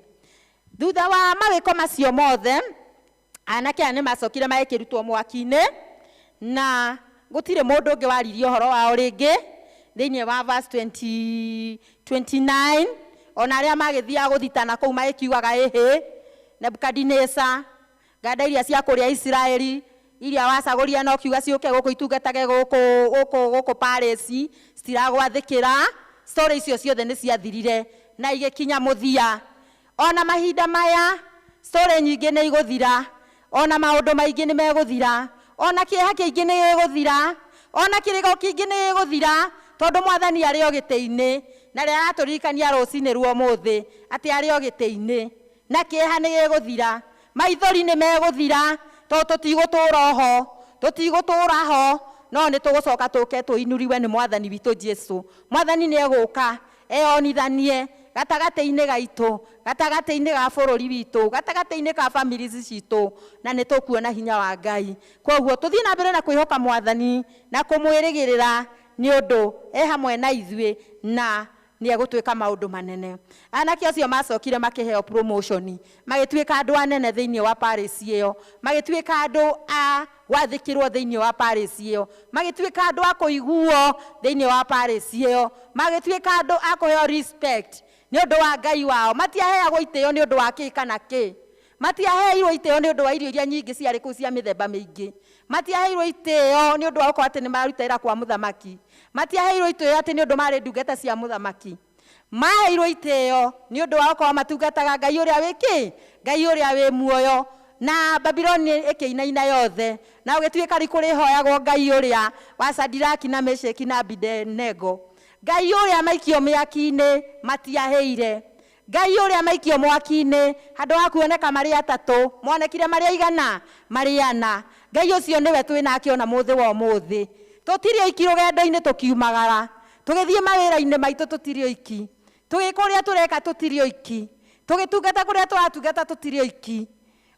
Thutha wa mawĩko macio mothe, anake aya nĩ macokire magĩkĩrutwo mwaki-inĩ, na gũtirĩ mũndũ ũngĩ waririe ũhoro wao rĩngĩ thĩinĩ wa verse 20, 29. Ona arĩa magĩthiaga gũthitana kũu magĩkiugaga ĩhĩ, Nebukadineza, nganda iria cia kũrĩa Isiraeli iria wacagũria no kiuga ciũke gũkũ itungatage gũkũ gũkũ gũkũ Paris, citiragwathĩkĩra. Story icio ciothe nĩ ciathirire na igĩkinya mũthia. Ona mahinda maya story nyingĩ nĩ igũthira, ona maũndũ maingĩ nĩ megũthira, ona kĩeha kĩingĩ nĩ gĩgũthira, ona kĩrĩgo kĩingĩ nĩ gĩgũthira, tondũ Mwathani arĩ o gĩtĩ-inĩ, na rĩrĩa aratũririkania rũcinĩ rwa ũmũthĩ atĩ arĩ o gĩtĩ-inĩ, na kĩeha nĩ gĩgũthira, maithori nĩ megũthira, tondũ tũtigũtũra oho, tũtigũtũra ho, no nĩ tũgũcoka tũke tũinũriwe nĩ Mwathani witũ Jesu. Mwathani nĩ egũka eyonithanie gatagatĩ-inĩ gaitũ, gatagatĩ-inĩ ga bũrũri witũ, gatagatĩ-inĩ ka families citũ, na nĩ tũkuona hinya wa Ngai. Koguo tũthiĩ na mbere na kwĩhoka Mwathani na kũmwĩrĩgĩrĩra, nĩ ũndũ e hamwe na ithuĩ na nĩ egũtuĩka maũndũ manene. Anake acio macokire makĩheo promotion, magĩtuĩka andũ anene thĩinĩ wa Paris ĩyo, magĩtuĩka andũ a gwathĩkĩrwo thĩinĩ wa Paris ĩyo, magĩtuĩka andũ a kũiguo thĩinĩ wa Paris ĩyo, magĩtuĩka andũ a kũheo respect nĩ ũndũ wa Ngai wao. Matiaheagwo itĩo nĩ ũndũ wa kĩ kana kĩ, matiaheirwo itĩo nĩ ũndũ wa irio iria nyingĩ ciarĩ kũu cia mĩthemba mĩingĩ, matiaheirwo itĩo nĩ ũndũ wa gũkorwo atĩ nĩ maruta wĩra kwa mũthamaki, matiaheirwo itĩo atĩ nĩ ũndũ marĩ ndungata cia mũthamaki, maheirwo itĩo nĩ ũndũ wa gũkorwo matungataga Ngai ũrĩa wĩ kĩ? Ngai ũrĩa wĩ muoyo. Na Babiloni ĩkĩinaina yothe, na gũgĩtuĩka rĩu kũrĩhoyagwo Ngai ũrĩa wa Shadiraki na Meshaki na Abednego, Ngai ũrĩa maikio mĩaki-inĩ matiahĩire, Ngai ũrĩa maikio mwaki-inĩ handũ ha kuoneka marĩ atatũ monekire marĩ aigana? Marĩ ana. Ngai ũcio nĩwe twĩ nake ona mũthĩ wa ũmũthĩ. Tũtirĩ oiki rũgendo-inĩ tũkiumagara, tũgĩthiĩ mawĩra-inĩ maitũ tũtirĩ oiki, tũgĩka ũrĩa tũreka tũtirĩ oiki, tũgĩtungata kũrĩa tũratungata tũtirĩ oiki,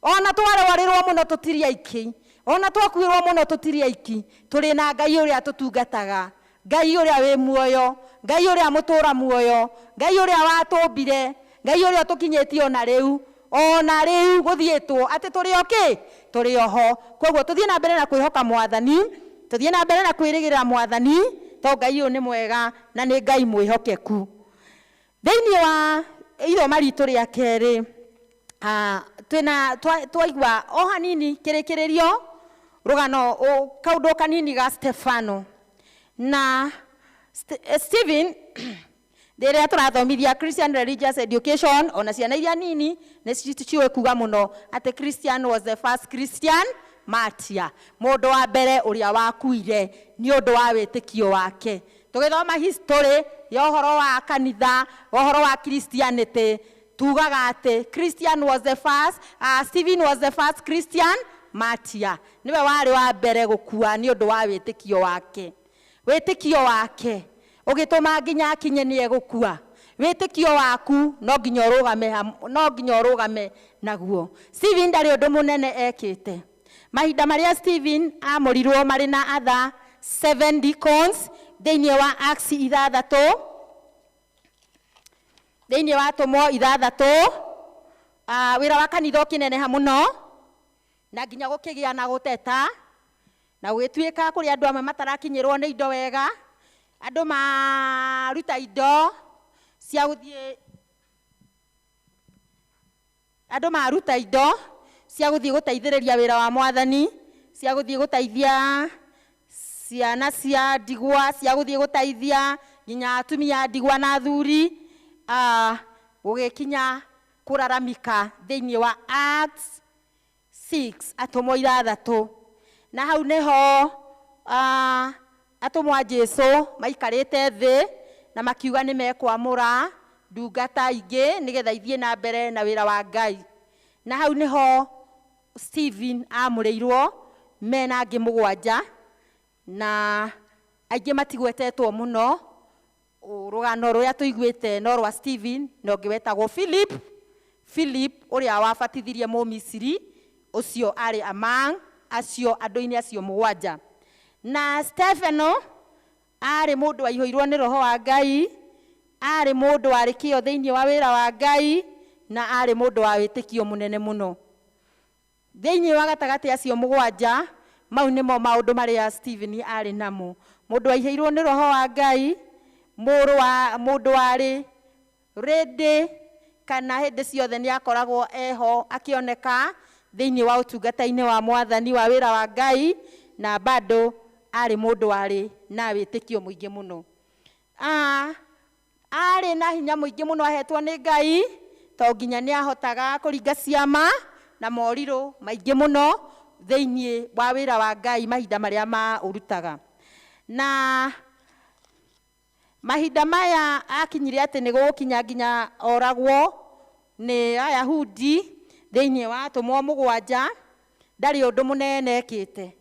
ona twarwarĩrwo mũno tũtirĩ aiki, ona twakuĩrwo mũno tũtirĩ aiki. Tũrĩ na Ngai ũrĩa tũtungataga, Ngai ũrĩa wĩ muoyo, Ngai ũrĩa mũtũra muoyo, Ngai ũrĩa watũmbire, Ngai ũrĩa ũtũkinyĩtie ona rĩu, ona rĩu gũthiĩtwo atĩ tũrĩ o kĩ? Tũrĩ oho. Koguo tũthiĩ na mbere na kwĩhoka Mwathani, tũthiĩ na mbere na kwĩrĩgĩrĩra Mwathani, tondũ Ngai ũyũ nĩ mwega na nĩ Ngai mwĩhokeku. Thĩinĩ wa ithoma ritũ rĩa kerĩ, twĩna twaigua o hanini kĩrĩkĩrĩrio rũgano kaũndũ kanini ga Stefano na Stephen. Rĩrĩa tũrathomithia Christian Religious Education, ona ciana iria nini nĩ ciũĩ kuga mũno atĩ Christian was the first Christian martyr, mũndũ wa mbere ũrĩa wakuire nĩ ũndũ wa wĩtĩkio wake. Tũgĩthoma history ya ũhoro wa kanitha, ũhoro wa Christianity, tugaga atĩ Christian was the first, Stephen was the first Christian martyr, nĩwe warĩ wa mbere gũkua nĩ ũndũ wa wĩtĩkio wake. Wĩtĩkio wake ũgĩtũma nginya akinye nĩ egũkua. Wĩtĩkio waku no nginya ũrũgame, no nginya ũrũgame naguo. Stephen ndarĩ ũndũ mũnene ekĩte. Mahinda marĩa Stephen amũrirwo marĩ na other 7 deacons thĩinĩ wa Acts 6, thĩinĩ wa Atũmwo 6, wĩra wa kanitha ũkĩneneha mũno na nginya gũkĩgĩa na gũteta, na gũgĩtuĩka kũrĩ andũ amwe matarakinyĩrwo nĩ indo wega, andũ maruta indo cia gũthiĩ, andũ maruta indo cia gũthiĩ gũteithĩrĩria wĩra wa Mwathani, cia gũthiĩ gũteithia ciana cia ndigwa, cia gũthiĩ gũteithia nginya atumia a ndigwa na athuri, gũgĩkinya kũraramika thĩinĩ wa Acts 6 atũmwo 6 na hau nĩho atũmwo a Jesu maikarĩte thĩ na makiuga nĩ mekwamũra ndungata ingĩ nĩgetha ithiĩ na mbere na wĩra wa Ngai. Na hau nĩho Stephen amũrĩirwo mena angĩ 7 na aingĩ matigwetetwo mũno. Rũgano rũrĩa tũiguĩte no rwa Stephen na ũngĩ wetagwo Philip. Philip ũrĩa wabatithirie Mũmisiri ũcio arĩ among acio andũ-inĩ acio 7. Na Stefano arĩ mũndũ waihũirwo nĩ roho wa Ngai, arĩ mũndũ warĩ kĩo thĩinĩ wa wĩra wa Ngai, na arĩ mũndũ wa wĩtĩkio mũnene mũno. Thĩinĩ wa gatagatĩ acio 7 mau nĩmo maũndũ marĩa Stephen arĩ namo. Mũndũ waihũirwo nĩ roho wa Ngai, mũndũ warĩ ready kana hĩndĩ ciothe nĩ akoragwo eho akĩoneka thĩinĩ wa ũtungata-inĩ wa Mwathani wa wĩra wa Ngai, na bado arĩ mũndũ warĩ na wĩtĩkio mũingĩ mũno. Arĩ na hinya mũingĩ mũno ahetwo nĩ Ngai, to nginya nĩ ahotaga kũringa ciama na morirũ maingĩ mũno thĩinĩ wa wĩra wa Ngai mahinda marĩa maũrutaga. Na mahinda maya akinyire atĩ nĩ gũgũkinya nginya oragwo nĩ Ayahudi thĩinĩ wa atũmwo 7, ndarĩ ũndũ mũnene ekĩte.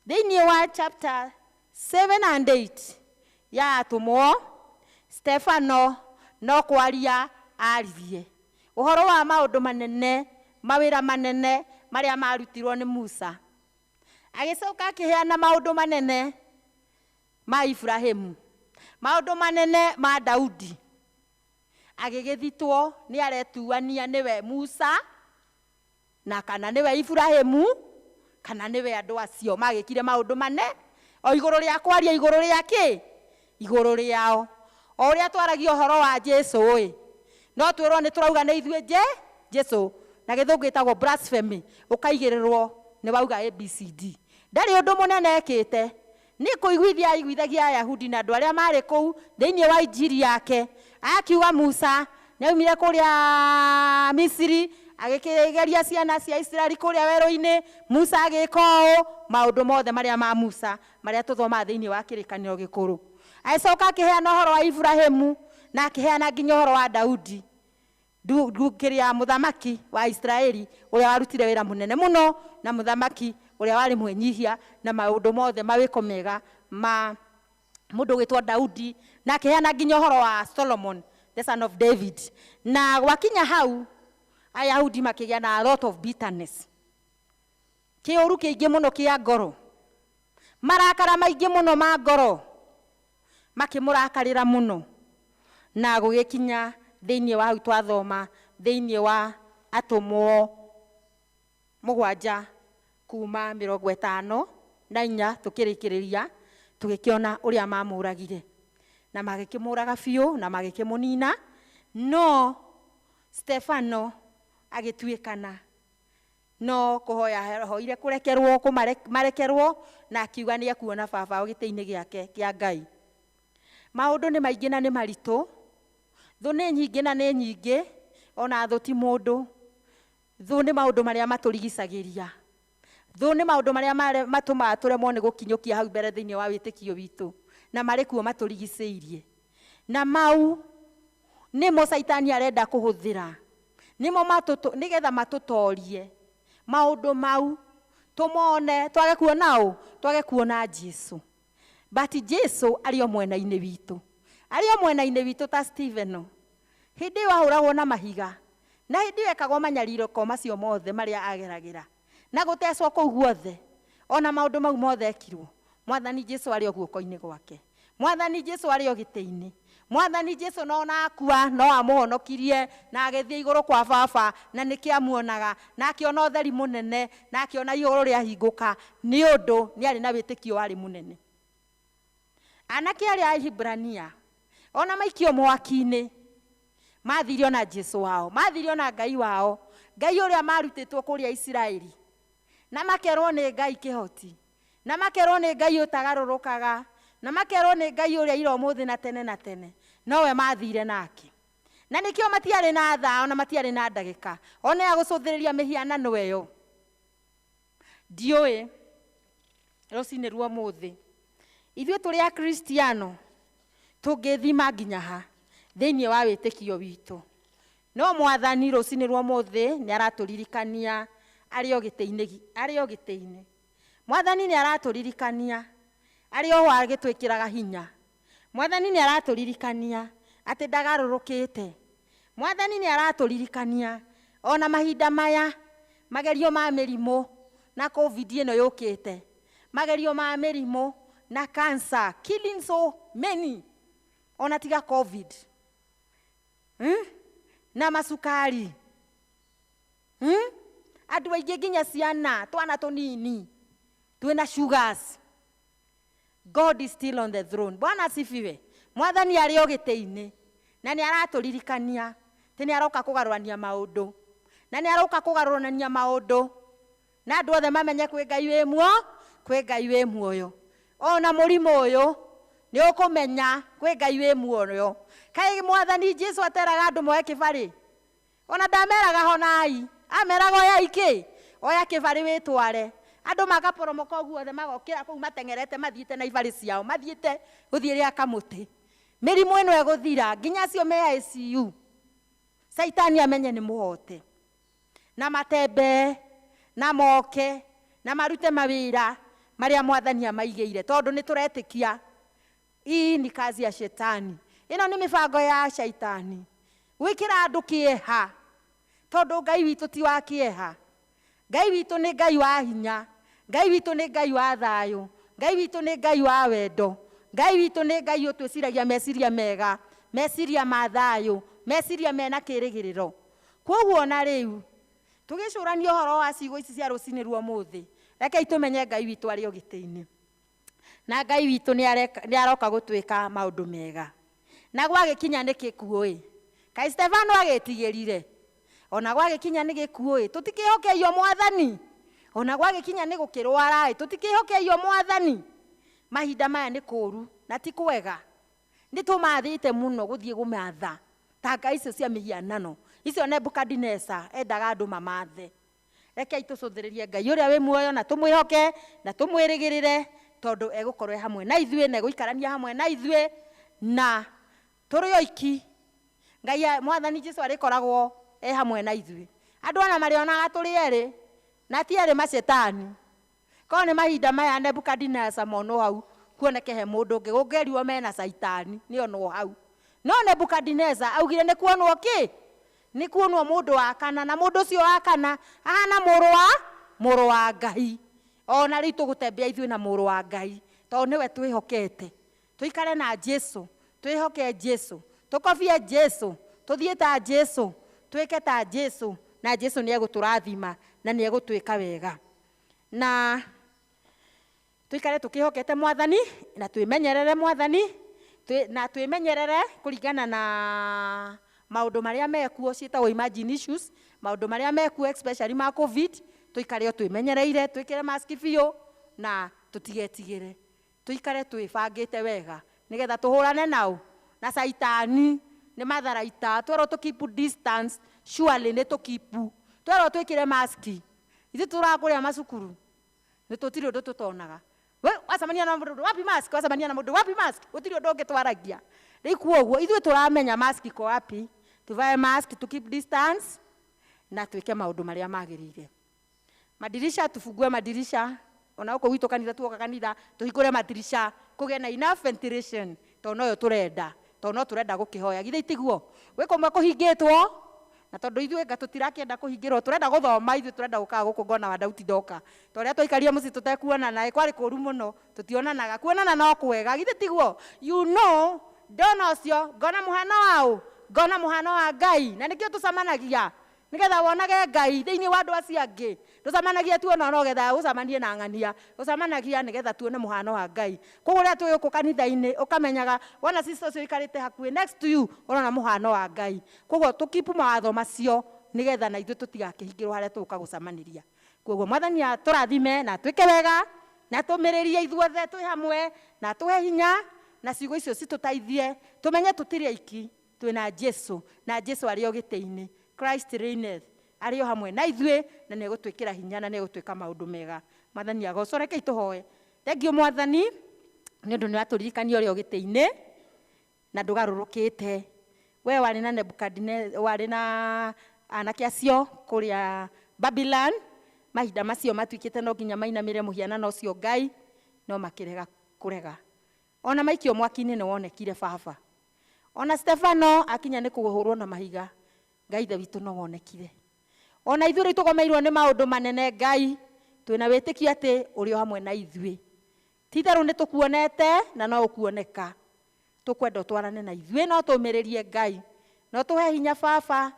Thĩinĩ wa chapter 7 and 8 ya atũmwo, Stefano no kwaria aririe ũhoro wa maũndũ manene, mawĩra manene marĩa marutirwo nĩ Musa. Agĩcoka akĩheana maũndũ manene ma Ibrahimu, maũndũ manene ma Daudi. Agĩgĩthitwo nĩ aretuania nĩwe Musa na kana nĩwe Ibrahimu kana nĩwe andũ acio magĩkire maũndũ mane o igũrũ rĩa kwaria igũrũ rĩa kĩ igũrũ rĩao. O ũrĩa twaragia ũhoro wa Jesu ĩ, no twĩrwo nĩ tũrauga nĩ ithuĩ Jesu, na gĩthũngũ gĩtagwo blasphemy, ũkaigĩrĩrwo nĩ wauga ABCD. Ndarĩ ũndũ mũnene ekĩte, nĩ kũiguithia aiguithagia Ayahudi na andũ arĩa marĩ kũu thĩinĩ wa injiri yake. Akiuga Musa nĩ aumire kũrĩa Misiri agĩkĩgeria ciana cia Isiraeli kũrĩa werũ-inĩ, Musa agĩka ũũ, maũndũ mothe marĩa ma Musa marĩa tũthomaga thĩinĩ wa kĩrĩkanĩro gĩkũrũ. Agĩcoka akĩheana ũhoro wa Ibrahimu na akĩheana nginya ũhoro wa Daudi, kĩrĩa mũthamaki wa Isiraeli ũrĩa warutire wĩra mũnene mũno, na mũthamaki ũrĩa warĩ mwĩnyihia na maũndũ mothe mawĩko mega ma mũndũ ũgwĩtwo Daudi, na akĩheana nginya ũhoro wa Solomon the son of David. Na gwakinya hau Ayahudi makĩgĩa na a lot of bitterness, kĩũru kĩingĩ mũno kĩa ngoro, marakara maingĩ mũno ma ngoro, makĩmũrakarĩra mũno. Na gũgĩkinya thĩinĩ wa hau twathoma thĩinĩ wa atũmwo 7 kuma 54 tũkĩrĩkĩrĩria tũgĩkĩona ũrĩa mamũragire na magĩkĩmũraga biũ na magĩkĩmũnina. No Stefano agĩtuĩkana no kũhoya hoire kũrekerwo marekerwo, na akiuga nĩ ekuona baba gĩtĩ-inĩ gĩake kĩa Ngai. Maũndũ nĩ maingĩ na nĩ maritũ, thũ nĩ nyingĩ na nĩ nyingĩ, ona thũ ti mũndũ. Thũ nĩ maũndũ marĩa matũrigicagĩria, thũ nĩ maũndũ marĩa matũmaga tũremwo nĩ gũkinyũkia hau mbere thĩinĩ wa wĩtĩkio witũ, na marĩ kuo matũrigicĩirie. Na mau nĩmo Caitani arenda kũhũthĩra, nĩmo nĩgetha matũtorie. Maũndũ mau tũmone, twage kuona ũ, twage kuona Jesu. But Jesu arĩ o mwena-inĩ witũ, arĩ o mwena-inĩ witũ ta Stephen. Hĩndĩ ĩyo ahũragwo na mahiga, na hĩndĩ ĩyo ekagwo manyarirũko macio mothe marĩa ageragĩra, na gũtecwo kũu guothe, ona maũndũ mau mothe ekirwo, Mwathani Jesu arĩ o guoko-inĩ gwake, Mwathani Jesu arĩ o gĩtĩ-inĩ, Mwathani Jesu no ona akua no amũhonokirie na agĩthiĩ igũrũ kwa baba, na nĩkĩo amuonaga, na akĩona ũtheri mũnene, na akĩona igũrũ rĩahingũka, nĩ ũndũ nĩ arĩ na wĩtĩkio warĩ mũnene. Anake arĩa a Ihiburania ona maikio mwaki-inĩ mathirio na Jesu wao, mathirio na Ngai wao, Ngai ũrĩa marutĩtwo kũrĩa Isiraeli, na makerwo nĩ Ngai kĩhoti, na makerwo nĩ Ngai ũtagarũrũkaga, na makerwo nĩ Ngai ũrĩa ira ũmũthĩ na tene na tene, nowe mathire nake. Na nĩkĩo matiarĩ na thaa ona matiarĩ na ndagĩka ona ya gũcũthĩrĩria mĩhianano ĩyo. Ndiũĩ rũcinĩ rwa ũmũthĩ ithuĩ tũrĩ akristiano tũngĩthima nginya ha thĩinĩ wa wĩtĩkio witũ. No mwathani rũcinĩ rwa ũmũthĩ nĩ aratũririkania arĩ o gĩtĩ-inĩ, arĩ o gĩtĩ-inĩ. Mwathani nĩ aratũririkania arĩ o ho agĩtwĩkĩraga hinya. Mwathani nĩ aratũririkania atĩ ndagarũrũkĩte. Mwathani nĩ aratũririkania ona mahinda maya magerio ma mĩrimũ na COVID ĩno yũkĩte, magerio ma mĩrimũ na cancer killing so many, ona tiga COVID, na macukari, andũ aingĩ nginya ciana twana tũnini twĩna sugars. God is still on the throne. Bwana asifiwe. Mwathani arĩ o gĩtĩ-inĩ na nĩ aratũririkania atĩ nĩ aroka kũgarũrania maũndũ, na nĩ aroka kũgarũrania maũndũ na andũ othe mamenye kwĩ Ngai wĩ muoyo, kwĩ Ngai wĩ muoyo. Ona mũrimũ ũyũ nĩ ũkũmenya kwĩ Ngai wĩ muoyo. Kaĩ mwathani Jesu ateraga andũ moe kĩbarĩ? Ona ndameraga honai, ameraga oyai kĩ? Oya kĩbarĩ wĩtware. Andũ makaporomoka ũguo othe magokĩra kũu mateng'erete mathiĩte na ibarĩ ciao, mathiĩte gũthiĩ rĩa kamũtĩ. Mĩrimũ ĩno ĩgũthira nginya acio me ICU. Caitani amenye nĩ mũhote. Na matembee, na moke, na marute mawĩra marĩa mwathani amaigĩire, tondũ nĩ tũretĩkia hii ni kazi ya shetani. Ĩno nĩ mĩbango ya shaitani gwĩkĩra andũ kĩeha, tondũ Ngai witũ ti wa kĩeha. Ngai witũ nĩ Ngai wa hinya, Ngai witũ nĩ Ngai wa thayũ, Ngai witũ nĩ Ngai wa wendo, Ngai witũ nĩ Ngai ũtwĩciragia meciria mega, meciria ma thayũ, meciria mena kĩĩrĩgĩrĩro. Kwoguo ona rĩu tũgĩcũrania ũhoro wa ciugo ici cia rũcinĩ rwa ũmũthĩ, rekei tũmenye Ngai witũ arĩ o gĩtĩ-inĩ, na Ngai witũ nĩ aroka gũtwĩka maũndũ mega. Na gwagĩkinya nĩ gĩkuũ-ĩ, kaĩ Stefano agĩtigĩrire? Ona gwagĩkinya nĩ gĩkuũ-ĩ, tũtikĩhokeio mwathani. Ona gwagĩkinya nĩ gũkĩrwara-ĩ, tũtikĩhokeio mwathani. Mahinda maya nĩ kũũru na ti kwega. Nĩ tũmathĩte mũno gũthiĩ kũmatha ta ngai icio cia mĩhianano icio Nebukadineza endaga andũ mamathe. Rekei tũcũthĩrĩrie Ngai ũrĩa wĩ muoyo na tũmwĩhoke na tũmwĩrĩgĩrĩre, tondũ egũkorwo e hamwe na ithuĩ na egũikarania hamwe na ithuĩ na tũrĩ oiki. Ngai mwathani Jesu arĩkoragwo e hamwe na ithuĩ. Andũ ona marĩonaga tũrĩ erĩ na ti erĩ macetani. Korwo nĩ mahinda maya Nebukadineza monwo hau kuoneke he mũndũ ũngĩ gũngĩerirwo mena caitani nĩ onwo hau. No Nebukadineza augire nĩ kuonwo kĩ? Nĩ kuonwo mũndũ wa kana, na mũndũ ũcio wa kana ahana mũrũ wa Ngai. Ona rĩu tũgũtembea ithuĩ na mũrũ wa Ngai, tondũ nĩwe twĩhokete. Tũikare na Jesu, twĩhoke Jesu, tũkobie Jesu, tũthiĩ ta Jesu, twĩke ta Jesu, na Jesu nĩ egũtũrathima na nĩ egũtwĩka wega. Na tũikare tũkĩhokete mwathani na twĩmenyerere mwathani, na twĩmenyerere kũringana na maũndũ marĩa mekuo ciĩtagwo imagine issues, maũndũ marĩa mekuo especially ma COVID, tũikare o twĩmenyereire, twĩkĩre mask biũ na tũtigetigĩre. Tũikare twĩbangĩte wega nĩgetha tũhũrane nao na caitani nĩ matharaita. Twerwo tũ keep distance, surely nĩ tũ keep. Twerwo twĩkĩre mask, ithuĩ tũrakũrĩa macukuru nĩ tũtirĩ ũndũ tũtonaga. We wacemania na mũndũ wapi mask, wacemania na mũndũ wapi mask, gũtirĩ ũndũ ũngĩ twaragia. Rĩu kwoguo ithuĩ tũramenya mask iko wapi, tuvae mask, to keep distance na twĩke maũndũ marĩa magĩrĩire. Madirisha, tufungue madirisha. Ona gũkũ gwitũ kanitha tuoka kanitha tũhingũre madirisha kũgĩe na enough ventilation, tondũ noyo tũrenda, tondũ no tũrenda gũkĩhoya. Githĩ tiguo? Gwĩ kũmwe kũhingĩtwo na tondũ ithuĩ nga tũtirakĩenda kũhingĩrwo, tũrenda gũthoma, ithuĩ tũrenda gũkaga gũkũ ngona wa Dauti ndoka. Ta ũrĩa twaikarire mũciĩ tũtekuonana, kwarĩ kũũru mũno, tũtionanaga. Kuonana no kwega, githĩ tiguo? You know, ndona ũcio ngona mũhano waũ, ngona mũhano wa Ngai, na nĩkĩo tũcemanagia nĩgetha wonage Ngai thĩinĩ wa andũ acio angĩ. Ndũcemanagia tu ona no getha ũcemanie na ng'ania, ũcemanagia nĩgetha tuone mũhano wa Ngai. Koguo rĩrĩa twĩ gũkũ kanitha-inĩ ũkamenyaga wona sister ũcio ũikarĩte hakuhĩ next to you, ũrona mũhano wa Ngai. Koguo tũkipu mawatho macio nĩgetha na ithuĩ tũtigakĩhingĩrwo harĩa tũgũka gũcemanĩria. Koguo mwathani atũrathime na twĩke wega na tũmĩrĩrie ithuothe twĩ hamwe na tũhe hinya na ciugo icio citũteithie tũmenye tũtirĩ aiki, twĩna Jesu na Jesu arĩ o gĩtĩ-inĩ. Christ reigneth, arĩ o hamwe na ithuĩ na nĩ egũtwĩkĩra hinya na nĩ egũtwĩka maũndũ mega. Mwathani agocwo. Rekei tũhoe. Thengiũ Mwathani nĩ ũndũ nĩ watũririkania ũrĩa ũgĩtĩ-inĩ na ndũgarũrũkĩte. We warĩ na Nebukadneza, warĩ na anake acio kũrĩa Babylon, mahinda macio matuĩkĩte no nginya mainamĩre mũhianano ũcio Ngai, no makĩrega kũrega. Ona maikio mwaki-inĩ nĩ wonekire baba. Ona Stefano akinya nĩ kũhũrwo na mahiga, Ngai ithe witũ no wonekire. Ona ithuĩ rĩu tũgomeirwo nĩ maũndũ manene Ngai, twĩna wĩtĩkio atĩ ũrĩ o hamwe na ithuĩ. Ti itherũ nĩ tũkuonete na no ũkuoneka. Tũkwenda ũtwarane na ithuĩ, no tũmĩrĩrie Ngai, no tũhe hinya baba,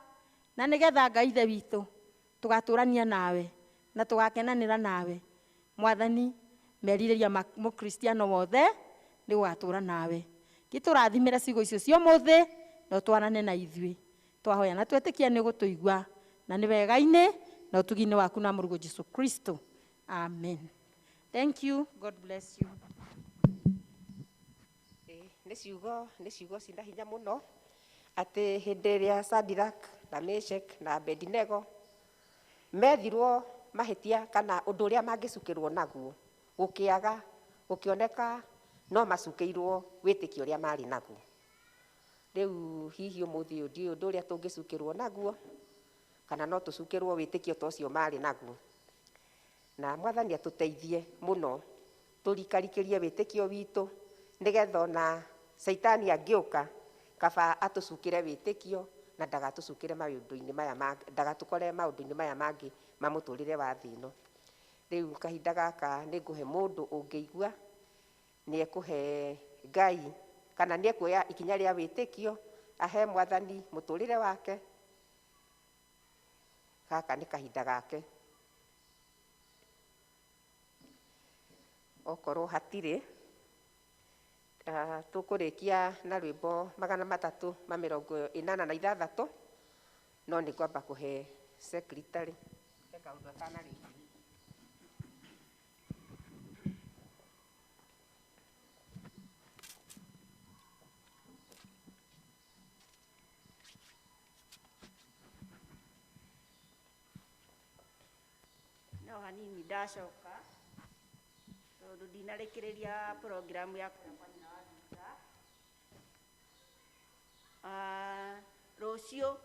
na nĩgetha Ngai ithe witũ tũgatũrania nawe na tũgakenanĩra nawe. Mwathani, merirĩria ma mũkristiano wothe nĩ gũgatũra nawe. Gĩtũrathimĩre ciugo icio cia ũmũthĩ na ũtwarane na ithuĩ. Twahoya na twetĩkia nĩ ũgũtũigua, na nĩ wega-inĩ na ũtugi-inĩ waku na mũrũguo Jesu Kristo. Amen. Thank you. God bless you. Nĩ ciugo cina hinya mũno atĩ hĩndĩ ĩrĩa Shadrach na Meshach na Abednego methirwo mahĩtia kana ũndũ ũrĩa mangĩcukĩrwo naguo, gũkĩaga, gũkĩoneka no macukĩirwo wĩtĩkio ũrĩa marĩ naguo. Rĩu hihi ũmũthĩ ũyũ ndiũĩ ũndũ ũrĩa tũngĩcukĩrwo naguo, kana no tũcukĩrwo wĩtĩkio ta ũcio marĩ naguo. Na Mwathani atũteithie mũno tũrikarikĩrie wĩtĩkio witũ, nĩgetha ona caitani angĩũka kaba atũcukĩre wĩtĩkio na ndagatũcukĩre maũndũ-inĩ maya mangĩ, ndagatũkore maũndũ-inĩ maya mangĩ ma mũtũrĩre wa thĩ ĩno. Rĩu kahinda gaka nĩ ngũhe mũndũ ũngĩigua nĩ ekũhe Ngai kana nĩ ekuoya ikinya rĩa wĩtĩkio ahe Mwathani mũtũrĩre wake. Gaka nĩ kahinda gake. Okorwo hatirĩ, tũkũrĩkia na rwĩmbo 386, no nĩ ngwamba kũhe secretary he kaũndũ atanarĩkia. No hanini ndacoka tondũ ndinarĩkĩrĩria programu ya kũrĩa kwa nyina wa Nduta. Rũciũ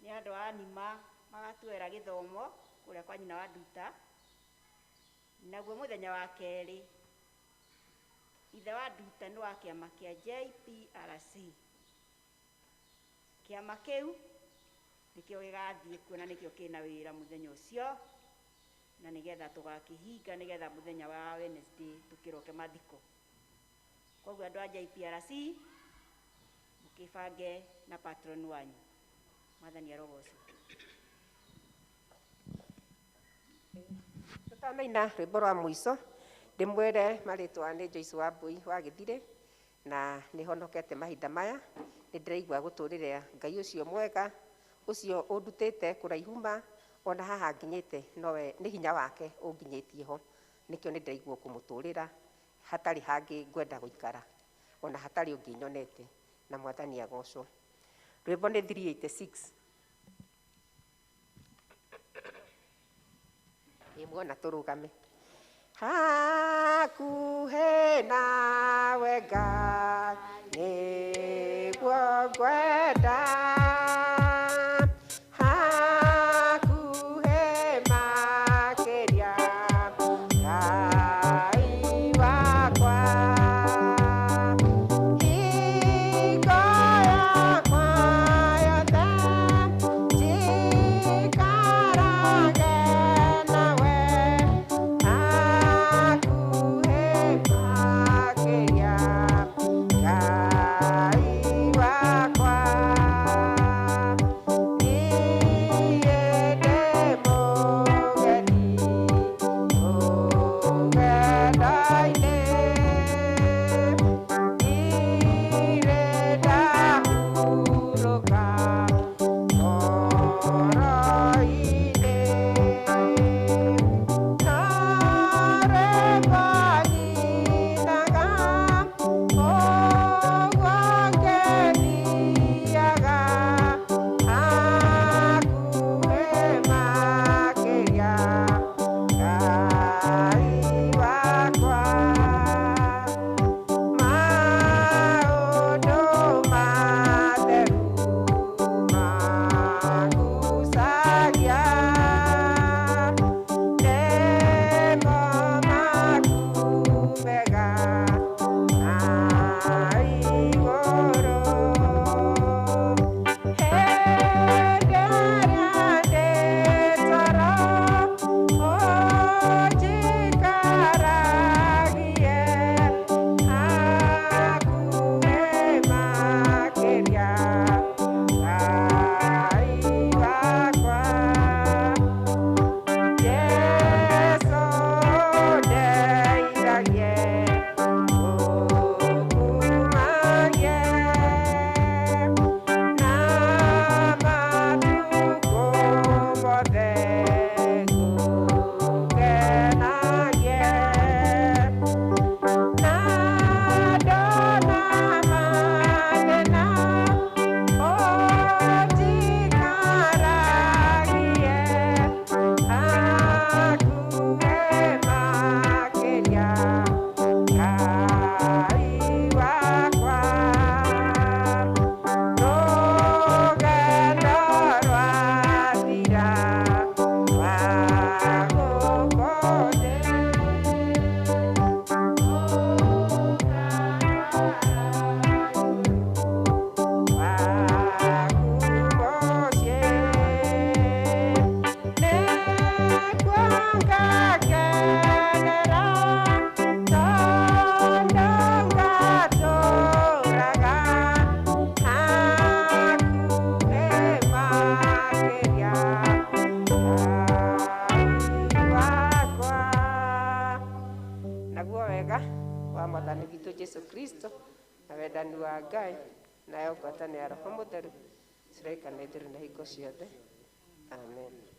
nĩ andũ a Nima magatwĩra gĩthomo kũrĩa kwa nyina wa Nduta, naguo mũthenya wa kerĩ ithe wa Nduta nĩ wa kĩama kĩa JPRC. Kĩama kĩu nĩkĩo gĩgathiĩ kuo na nĩkĩo kĩna wĩra mũthenya ũcio, na nĩgetha tũgakĩhinga nĩgetha mũthenya wa Wednesday tũkĩroke mathiko. Koguo andũ a JPRC mũkĩbange na patron wanyu. Mwathani arogocwo. Tũtanaina rwĩmbo rwa mũico ndĩmwĩre marĩtwa nĩ Joyce Wambui wa Gĩthirĩ, na nĩ honokete mahinda maya. Nĩ ndĩraigua gũtũrĩra Ngai ũcio mwega, ũcio ũndutĩte kũraihu ma ona haha nginyĩte, nowe nĩ hinya wake ũnginyĩtie ho. Nĩkĩo nĩ ndĩraigua kũmũtũrĩra hatarĩ hangĩ ngwenda gũikara, ona hatarĩ ũngĩ nyonete, na Mwathani agocwo. Rwĩmbo nĩ 386. Ĩ muona tũrũgame. Hakuhĩ nawe Ngai nĩguo ngwenda, hakuhĩ makĩria Ngai wakwa, hingo yakwa yothe njikarage nawe, hakuhĩ makĩria Ngai wakwa. Naguo wega wa Mwathani witũ Jesu Kristo na wendani wa Ngai nayo ngwatanĩro ya Roho Mũtheru ciraikana ithuĩ na hingo ciothe. Amen.